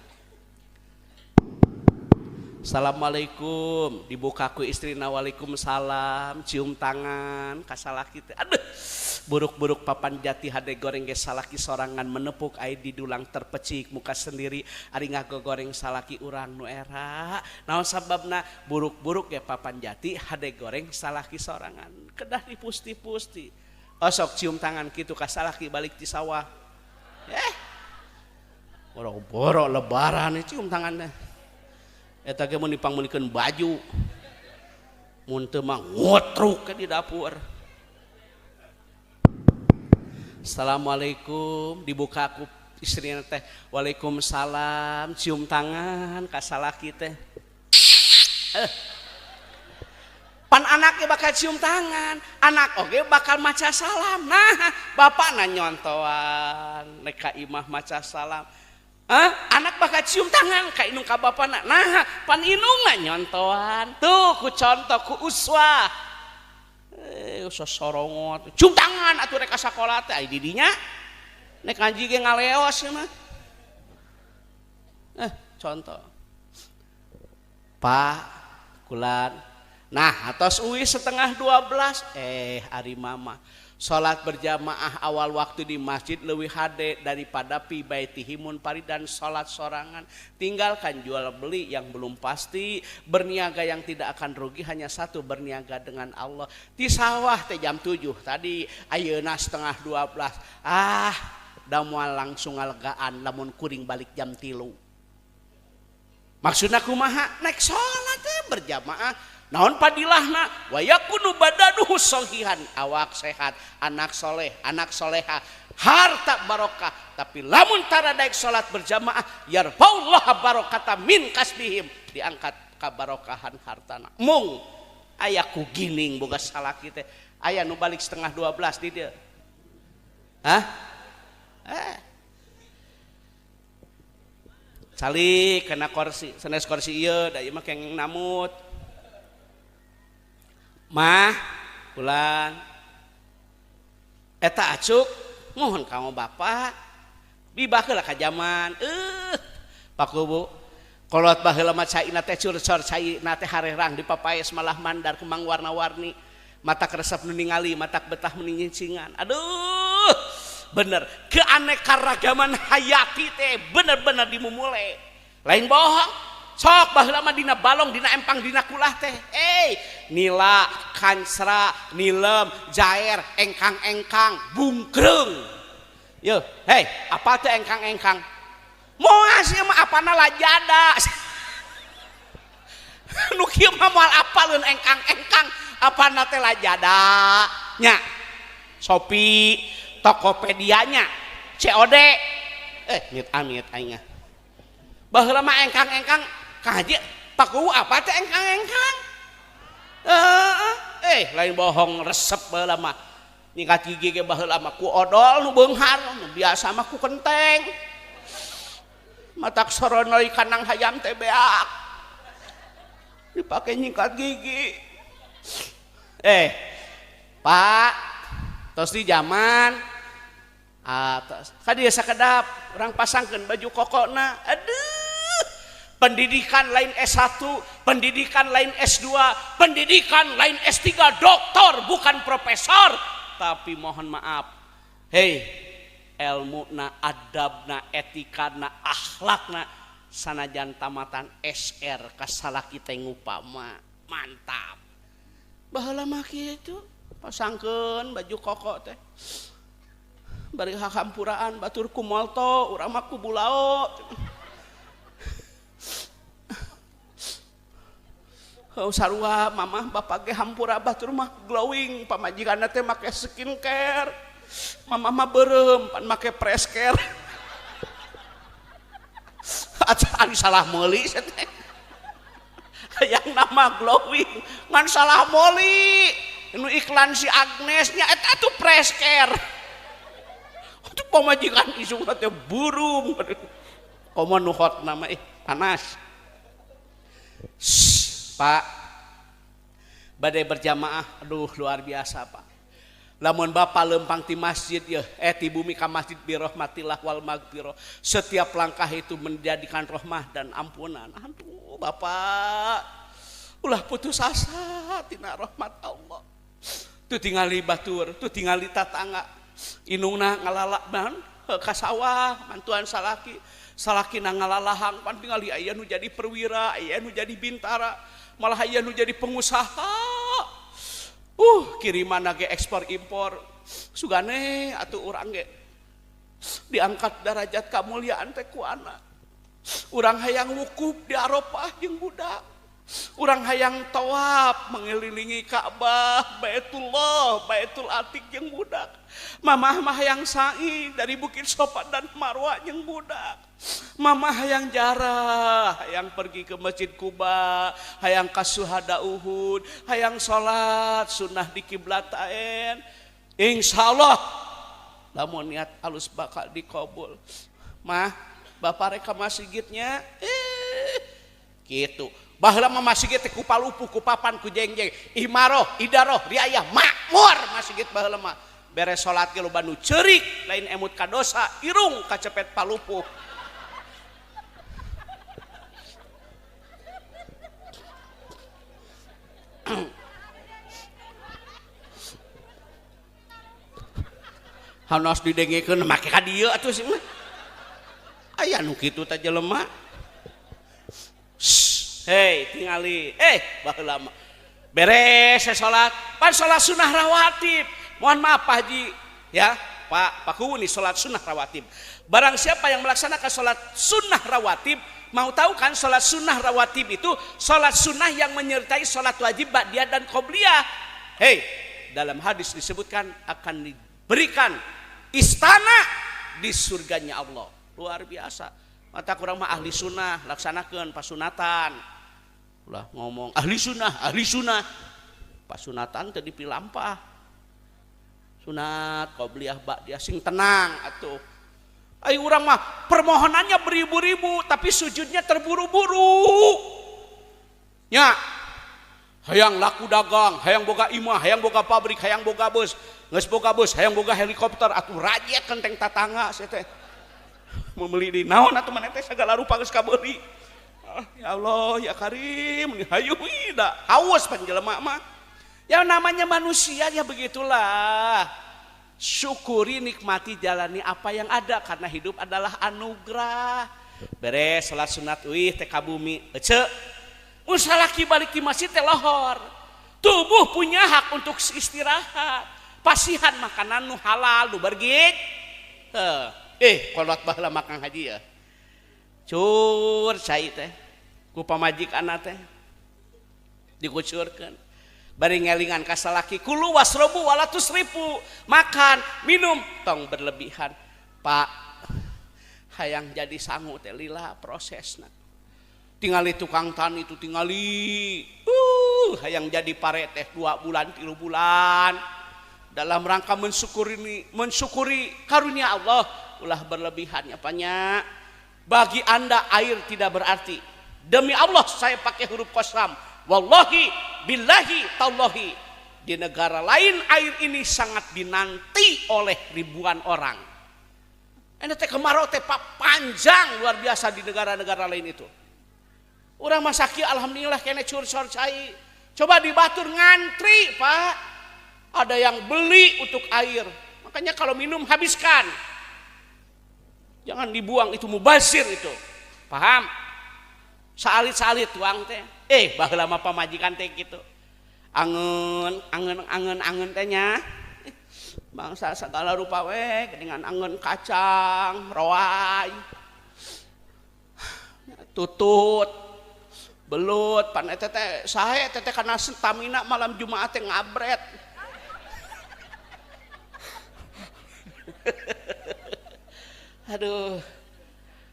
Assalamualaikum, dibuka ku istrina waalaikumsalam, cium tangan ka salaki teh. Aduh, buruk-buruk papan jati hade goreng ge salaki sorangan menepuk ai di dulang terpecik muka sendiri ari ngagogoreng salaki urang nu era. Naon sababna buruk-buruk ge papan jati hade goreng salaki sorangan. Kedah dipusti-pusti. Osok cium tangan kitu ka salaki balik ti sawah. Boro-boro lebaran cium tanganna. Eta ge mun dipangmeulikeun baju mun teu mah ngotruk ke di dapur. Assalamualaikum, dibuka ku istrina teh waalaikumsalam, cium tangan ka salaki teh. Pan anaknya bakal cium tangan, anak oge bakal maca salam. Nah, bapakna nyontoan nek ka imah maca salam. Anak bakal cium tangan ka indung ka bapana. Nah, pan indungna nyontoan. Tuh ku contoh ku uswah. Sosorongot. Cium tangan atuh rek ka sakola teh ai didinya. Nek ngaji ge ngaleos mah. Contoh. Pak, kulan. Nah, atos uih 11:30 ari mama. Salat berjamaah awal waktu di masjid leuwih hade daripada pi baitihi munfaridan salat sorangan. Tinggalkan jual beli yang belum pasti, berniaga yang tidak akan rugi hanya satu, berniaga dengan Allah. Di sawah teh jam 7 tadi, ayeuna 11:30. Ah, da moal langsung ngalegaan lamun kuring balik jam 3. Maksudna kumaha? Nek salat teh berjamaah. Naon padilahna? Wa yakunu badanuhu sohihan, awak sehat, anak soleh, anak soleha, harta barokah. Tapi lamun tara daek salat berjamaah, yarfaullah barokata min kasbihim, diangkat kabarokahan hartana. Mung aya ku gining boga salaki teh, aya nu balik 11:30 di dieu. Hah? Calik kena kursi, sanes kursi ieu da ieu mah kenging namut. Mah pulang. Eta acuk mohon kamu bapak bibah heula ka jaman. Pak Kubu kolot baheula mah caina teh curcor, caina teh harerang dipapaes malah mandar kembang warna-warni, mata keresep nu ningali, mata betah nu nyincingan. Aduh, bener keanekaragaman hayati teh bener-bener dimumule, lain bohong. Sok baheula mah dina balong, dina empang, dina kulah teh, nila, kancra, nilem, jair, engkang-engkang, bungkreung. Yo, hei, apa teh engkang-engkang? Moal sih mah apana lajada. Nu kieu mah moal apaleun engkang-engkang, apana teh lajada nya. Shopee, Tokopedia-nya, COD. Mit amit aing. Baheula mah engkang-engkang kaji Pak Kuwu apa teh engkang-engkang? Lain bohong, resep baheula mah. Nyikat gigi ge baheula mah ku odol nu beunghar, nu biasa mah ku kenteng. Matak soronoi kanang hayam teh beak. Dipake nyikat gigi. Pak, tos di zaman atas ka dieu sakedap urang pasangkeun baju kokona. Aduh, pendidikan lain S1, pendidikan lain S2, pendidikan lain S3, doktor bukan profesor. Tapi mohon maaf, hei, ilmuna, adabna, etikana, akhlakna sanajan tamatan SR kasalaki teh ngupama mantap. Baheula mah kitu, pasangkeun baju koko teh. Bari hahampuraan batur ku molto, urang mah ku bulao. Oh, sarua mamah bapak ge hampura batur mah glowing, pamajikanna teh make skincare. Mamah mah beureum pan make fresh care. Acan salah meuli teh. Hayang nama glowing ngan salah meuli. Nu iklan si Agnes nya eta tuh fresh care. Itu pamajikan isukna teh burung. Komo nu hot nama panas. Pak, badai berjamaah, aduh luar biasa Pak. Lamun bapak lempang ti masjid ya, ti bumi ka masjid birahmatillah wal magfirah. Setiap langkah itu menjadikan rahmah dan ampunan. Aduh bapak, ulah putus asa tina rahmat Allah. Tu tingali batur, tu tingali tatangga. Inungna ngalalak ban ka sawah, mantuan salaki. Salakina ngalalahang pan tingali aya nu jadi perwira, aya nu jadi bintara, malah aya nu jadi pengusaha. Kiriman ge ekspor impor. Sugane atuh urang ge diangkat derajat kamuliaan teh ku anak. Urang hayang wukuf di Arafah jeung budak. Urang hayang tawaf mengelilingi Ka'bah, Baitullah, Baitul Atiq jeung budak. Mamah mah hayang sa'i dari Bukit Sofa dan Marwah jeung budak. Mamah hayang jarah, hayang pergi ke Masjid Kuba, hayang ka Syuhada Uhud, hayang salat sunnah di kiblatain. Insyaallah lamun niat alus bakal dikabul. Mah, bapak rek ka masjidnya, gitu. Baheula mah masjid teh ku palupuh, ku papan, ku jengjeng, imaroh, idaroh, riayah, makmur masjid baheula mah. Beres salat ge loba nu ceurik, lain emut ka dosa, irung kacepet palupuh. Hanos didengekeun make ka dieu atuh sih mah. Aya nu kitu teh jelema. Hei tingali, baheula mah beres salat, pan salat sunnah rawatib. Mohon maaf Pak Haji ya, Pak Pak Kuwu nih salat sunnah rawatib. Barang siapa yang melaksanakan salat sunnah rawatib, Mau tahu kan, sholat sunnah rawatib itu sholat sunnah yang menyertai sholat wajib ba'diyah dan qobliyah. Hei, dalam hadis disebutkan akan diberikan istana di surganya Allah. Luar biasa. Mata kurang mah ahli sunnah, laksanakan pasunatan. Ulah ngomong ahli sunnah, ahli sunnah. Pasunatan teu dipilampah. Sunat qobliyah ba'diyah sing tenang atuh. Ayo, urang mah permohonannya beribu-ribu, tapi sujudnya terburu-buru. Ya, hayang laku dagang, hayang boga imah, hayang boga pabrik, hayang boga bus, geus boga bus, hayang boga helikopter, atuh rajet kenteng tatangga sia teh. Membeli di naon atuh maneh teh, segala rupa geus kabeuli. Ah, ya Allah, ya Karim, hayu da haus pan jelema mah. Ya namanya manusia ya begitulah. Syukuri, nikmati, jalani apa yang ada karena hidup adalah anugerah. Beres salat sunat, uih teh ka bumi. Ece, mun salaki balik di masjid teh lohor. Tubuh punya hak untuk istirahat. Pasihan makanan nu halal, nu bergizi. Eh, kolot baheula makan haji ya. Cur cai teh ku pamajikan teh dikucurkeun. Bari ngelingan ka salaki, kulu wasrobu wala tusrifu, makan minum tong berlebihan. Pak, hayang jadi sangu teh lila prosesna. Tingali tukang tani itu, tingali hayang jadi pare teh 2 bulan, 3 bulan dalam rangka mensyukuri mensyukuri karunia Allah. Ulah berlebihan ya banyak. Bagi Anda air tidak berarti. Demi Allah, saya pakai huruf kosam, wallahi, billahi, tallahi, di negara lain air ini sangat dinanti oleh ribuan orang. Ini teh kemarau teh panjang luar biasa di negara-negara lain itu. Orang masaki alhamdulillah kene curcor cai. Coba di batur ngantri, Pak. Ada yang beli untuk air. Makanya kalau minum habiskan. Jangan dibuang, itu mubazir itu. Paham? Saalit-saalit tuang teh. Eh, baheula mah pamajikan teh gitu. Angeun, angeun, angeun, angeun teh nya. Bangsa segala rupa we dengan angeun kacang, roai. Tutut, belut, pan eta teh sae teh kana stamina malam Jumat teh ngabret. Aduh.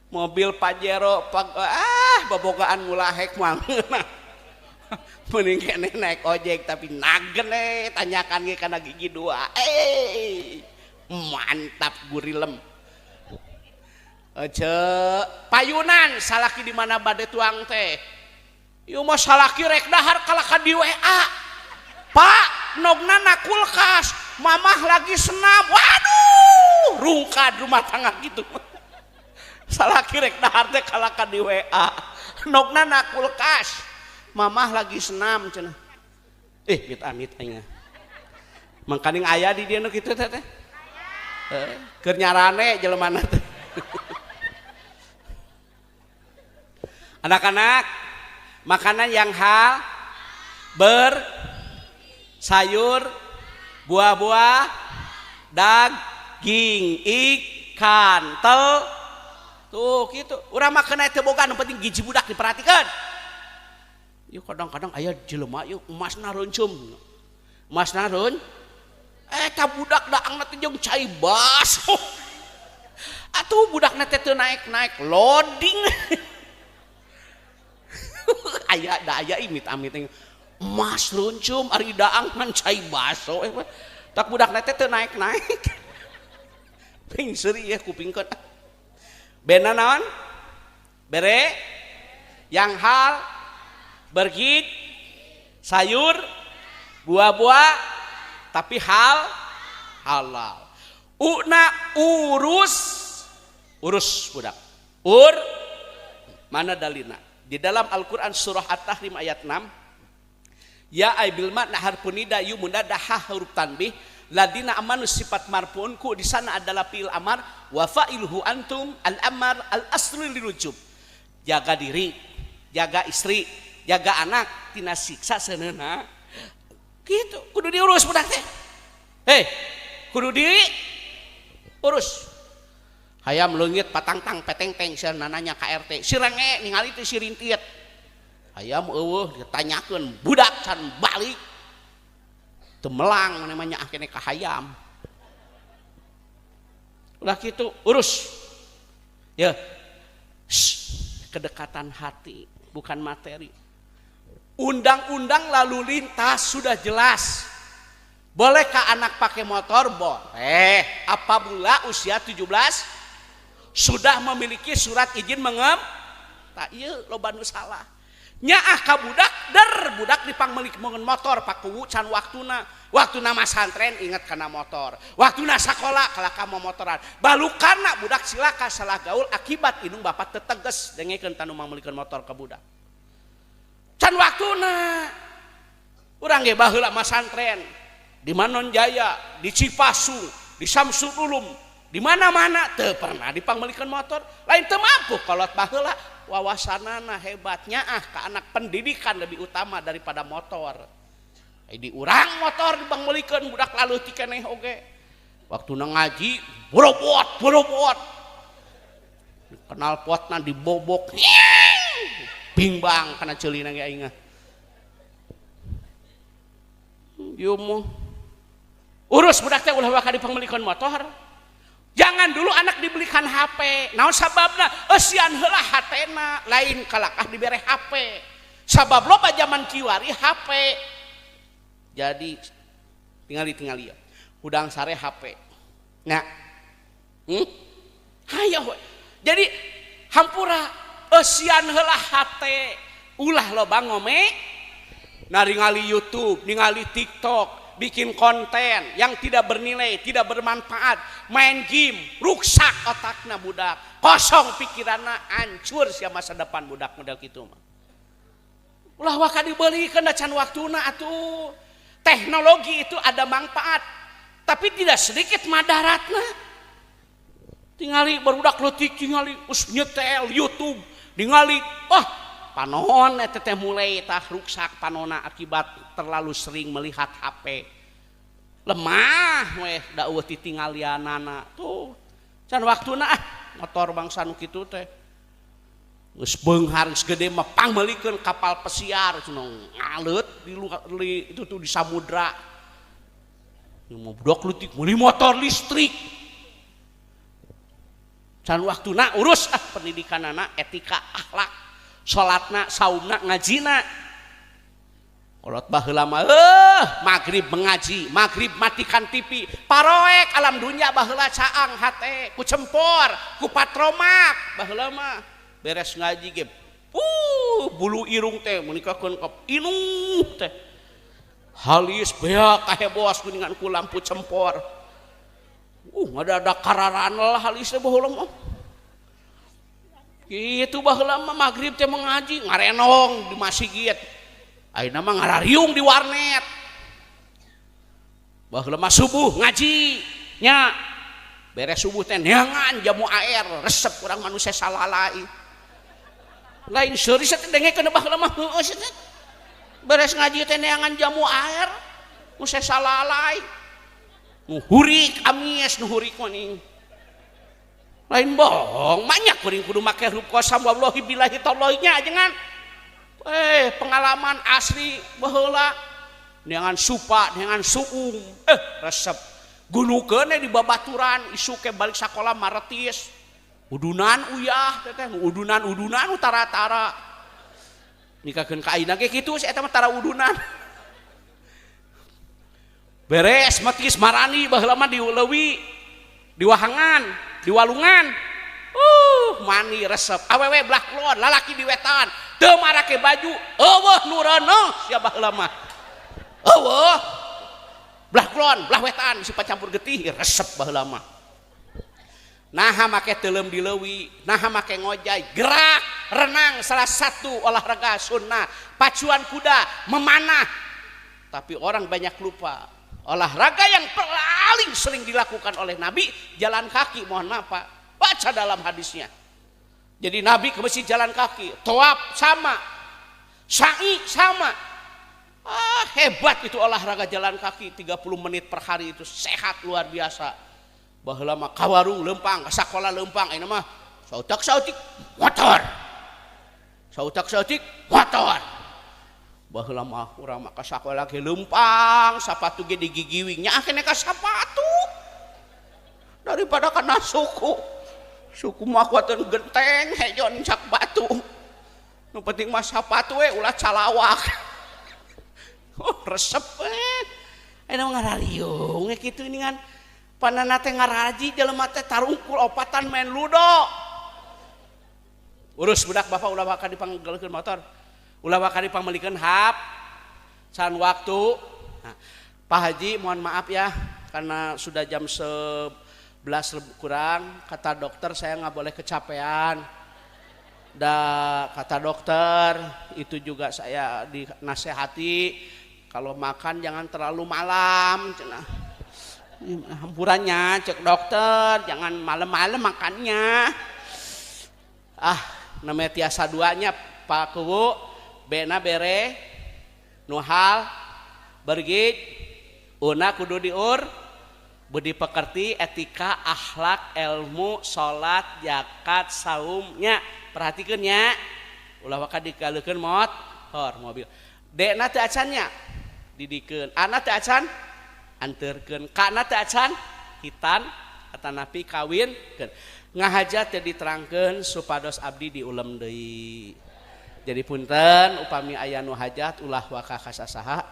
Mobil Pajero pag, ah, bobogaan mulahek mah. Mending kene naik ojek, tapi nagen eh tanyakan ge kana gigi dua. Eh, mantap gurilem. Ece payunan salaki di mana bade tuang teh. Ieu mah salaki rek dahar kalaka di WA. Pak, nogna na kulkas, mamah lagi senam. Waduh, rungkad rumah tangga gitu. Salaki rek dahar teh kalaka di WA. Nogna na kulkas, mamah lagi senam cenah. Eh, mit amit aing. Mangkaning aya di dieu nu kitu teh teh. Keur nyarane jelemana teh. Anak-anak, makanan yang hal ber sayur, buah-buah, daging, ikan, tel, tuh gitu. Urang makan teu boga, nu penting gizi budak diperhatikan. Yuk kadang-kadang aya jelema yuk emasna reuncum. Emasna reun. Eta budak daangna teh jeung cai baso. Atuh budakna teh teu naik-naik loading. Aya da aya imit-amit emas reuncum ari daang ngan cai baso. Tak budakna teh teu naik-naik. Ping seuri ya kupingkeun. Bena naon? Bere yang hal bergit sayur, buah-buah, tapi hal halal. Una urus, urus budak. Ur mana dalina? Di dalam Al-Qur'an surah At-Tahrim ayat 6, ya ay bil makna harfun nida yu munada ha huruf tanbih ladina amanu sifat marfuun ku di sana adalah fi'il amar wa fa'iluhu antum al amar al asli lirujub. Jaga diri, jaga istri, jaga anak tina siksa seneuna. Gitu, kudu diurus budak teh. Hei, kudu diurus. Hayam leungit patangtang petengteng sia nananya ka RT. Si renge ningali teh si rintiet. Hayam eueuh ditanyakeun budak can balik. Teu melang namanya akhirnya ka hayam. Ulah kitu urus. Ya. Shh, kedekatan hati bukan materi. Undang-undang lalu lintas sudah jelas. Bolehkah anak pakai motor? Boleh. Apabila usia 17 sudah memiliki surat izin mengem tak iya loba nu salah. Nyaah ka budak der budak dipangmelik motor pakuwu can waktuna. Waktuna masantren inget kana motor. Waktuna sakola kalaka momotoran. Balukana budak silaka salah gaul akibat indung bapak teteges dengekeun tanu mangmelikeun motor ka budak. Can waktuna. Urang ge baheula masantren di Manon Jaya, di Cipasung, di Samsul Ulum, di mana-mana teu pernah dipangmelikeun motor. Lain teu mampu kolot baheula wawasanana hebatnya ah ke anak pendidikan lebih utama daripada motor. Di urang motor dipangmelikeun budak laleutik keneh oge. Waktuna ngaji borobot borobot. Kenal potna dibobok. Bingbang kana ceulina ge aing. Ieu mah urus budak teh ulah waka dipangmelikeun motor. Jangan dulu anak dibelikan HP. Naon sababna? Eusian heula hatena, lain kalakah dibere HP. Sabab loba zaman kiwari HP. Jadi tingali-tingali ya. Hudang sare HP. Nah. Hayo. Jadi hampura eusian heula hate, ulah loba ngome naringali YouTube, ningali TikTok, bikin konten yang tidak bernilai, tidak bermanfaat, main game, ruksak otakna budak, kosong pikiranna, hancur sia masa depan budak model kitu mah. Ulah waka dibelikeun da can waktuna atuh. Teknologi itu ada manfaat, tapi tidak sedikit madaratna. Tingali barudak leutik tingali us nyetel YouTube, tingali wah panon eta teh mulai tah ruksak panona akibat terlalu sering melihat HP. Lemah weh da eueuh titinggalianana tuh. Can waktuna ah motor bangsa nu kitu teh. Geus beunghar geus gede mah pangmeulikeun kapal pesiar cenah ngaleut di, itu tuh di samudra. Mau budak leutik meuli motor listrik. Can waktuna urus ah pendidikanana, etika, akhlak, salatna, saumna, ngajina. Kolot baheula mah magrib mengaji, magrib matikan TV, paroek alam dunia baheula caang hate, ku cempor, ku patromak baheula mah. Beres ngaji ge, bulu irung teh meunikakeun ka inuh teh. Halis beak kahebos kuningan ku lampu cempor. Ngadadak kararan lah halis teh baheula mah. Kitu baheula mah magrib teh mengaji ngarenong di masjid. Ayeuna mah ngarariung di warnet. Baheula mah subuh ngaji nya. Beres subuh teh neangan jamu air resep urang manusia salalai. Lain seuri teh dengekeun baheula mah heueuh teh. Beres ngaji teh neangan jamu air nu salalai. Nu hurik amies nu hurik mah ning. Lain bohong, banyak kuring kudu make huruf qasam wallahi billahi tallahi nya jangan. Pengalaman asli baheula neangan supa, neangan suung, resep. Gunukeun di babaturan isuk ke balik sakola maretis. Udunan uyah teh teh, udunan-udunan utara-tara. Nikakeun ka ayeuna ge kitu si eta mah tara udunan. Beres metis marani baheula mah di leuwi, di wahangan, di walungan. Mani resep. Awewe belah kulon, lalaki di wetan. Teu marake baju, eueuh nu reuneuh sia baheula mah. Eueuh. Belah kulon, belah wetan si campur getih resep baheula mah. Naha make teuleum di leuwi, naha make ngojay, gerak, renang salah satu olahraga sunnah, pacuan kuda, memanah. Tapi orang banyak lupa. Olahraga yang paling sering dilakukan oleh Nabi jalan kaki, mohon maaf Pak. Baca dalam hadisnya. Jadi Nabi ke masjid jalan kaki, tawaf sama, sa'i sama. Hebat itu olahraga jalan kaki 30 menit per hari itu sehat luar biasa. Baheula mah ka warung leumpang, ka sakola leumpang, ayeuna mah sautak sautik motor. Sautak sautik motor. Baheula mah urang mah ka sakola ge leumpang, sapatu ge digigiwing nya keneh ka sapatu. Daripada kana suku. Suku mah kuateun genteng hejon cak batu. Nu penting mah sapatu we ulah calawak. Oh, resep we. Ayeuna mah ngarariung we kitu geuningan. Panana teh ngaraji jelema teh tarungkul opatan main ludo. Urus budak bapak ulah waka dipanggelkeun motor. Ulah waka dipangmelikeun hap. Can waktu. Nah, Pak Haji mohon maaf ya karena sudah jam 11 kurang, kata dokter saya nggak boleh kecapean. Da kata dokter itu juga saya dinasehati kalau makan jangan terlalu malam cenah. Hampurannya cek dokter jangan malam-malam makannya. Ah, namanya tiasa duanya Pak Kuwu, bena bere nuhal bergit una kudu diur budi pekerti etika akhlak ilmu salat zakat saumnya perhatikan ya ulah waka dikaleukeun motor mobil dekna teu acan nya didikeun ana teu acan anterkeun kana teu acan hitan atanapi kawinkeun ngahaja teu diterangkeun supados abdi diulem deui. Jadi punten upami aya nu hajat ulah waka ka sasaha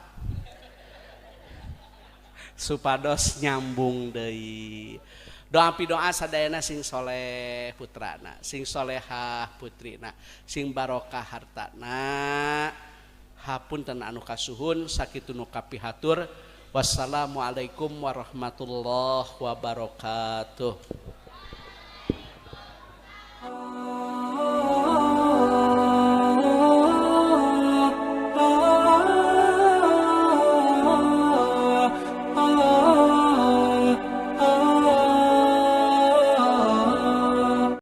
supados nyambung deui. Doa pidoa sadayana sing soleh putrana, sing solehah putrina, sing barokah hartana. Hapunten anu kasuhun sakitu nu kapihatur. Wassalamualaikum warahmatullahi wabarakatuh.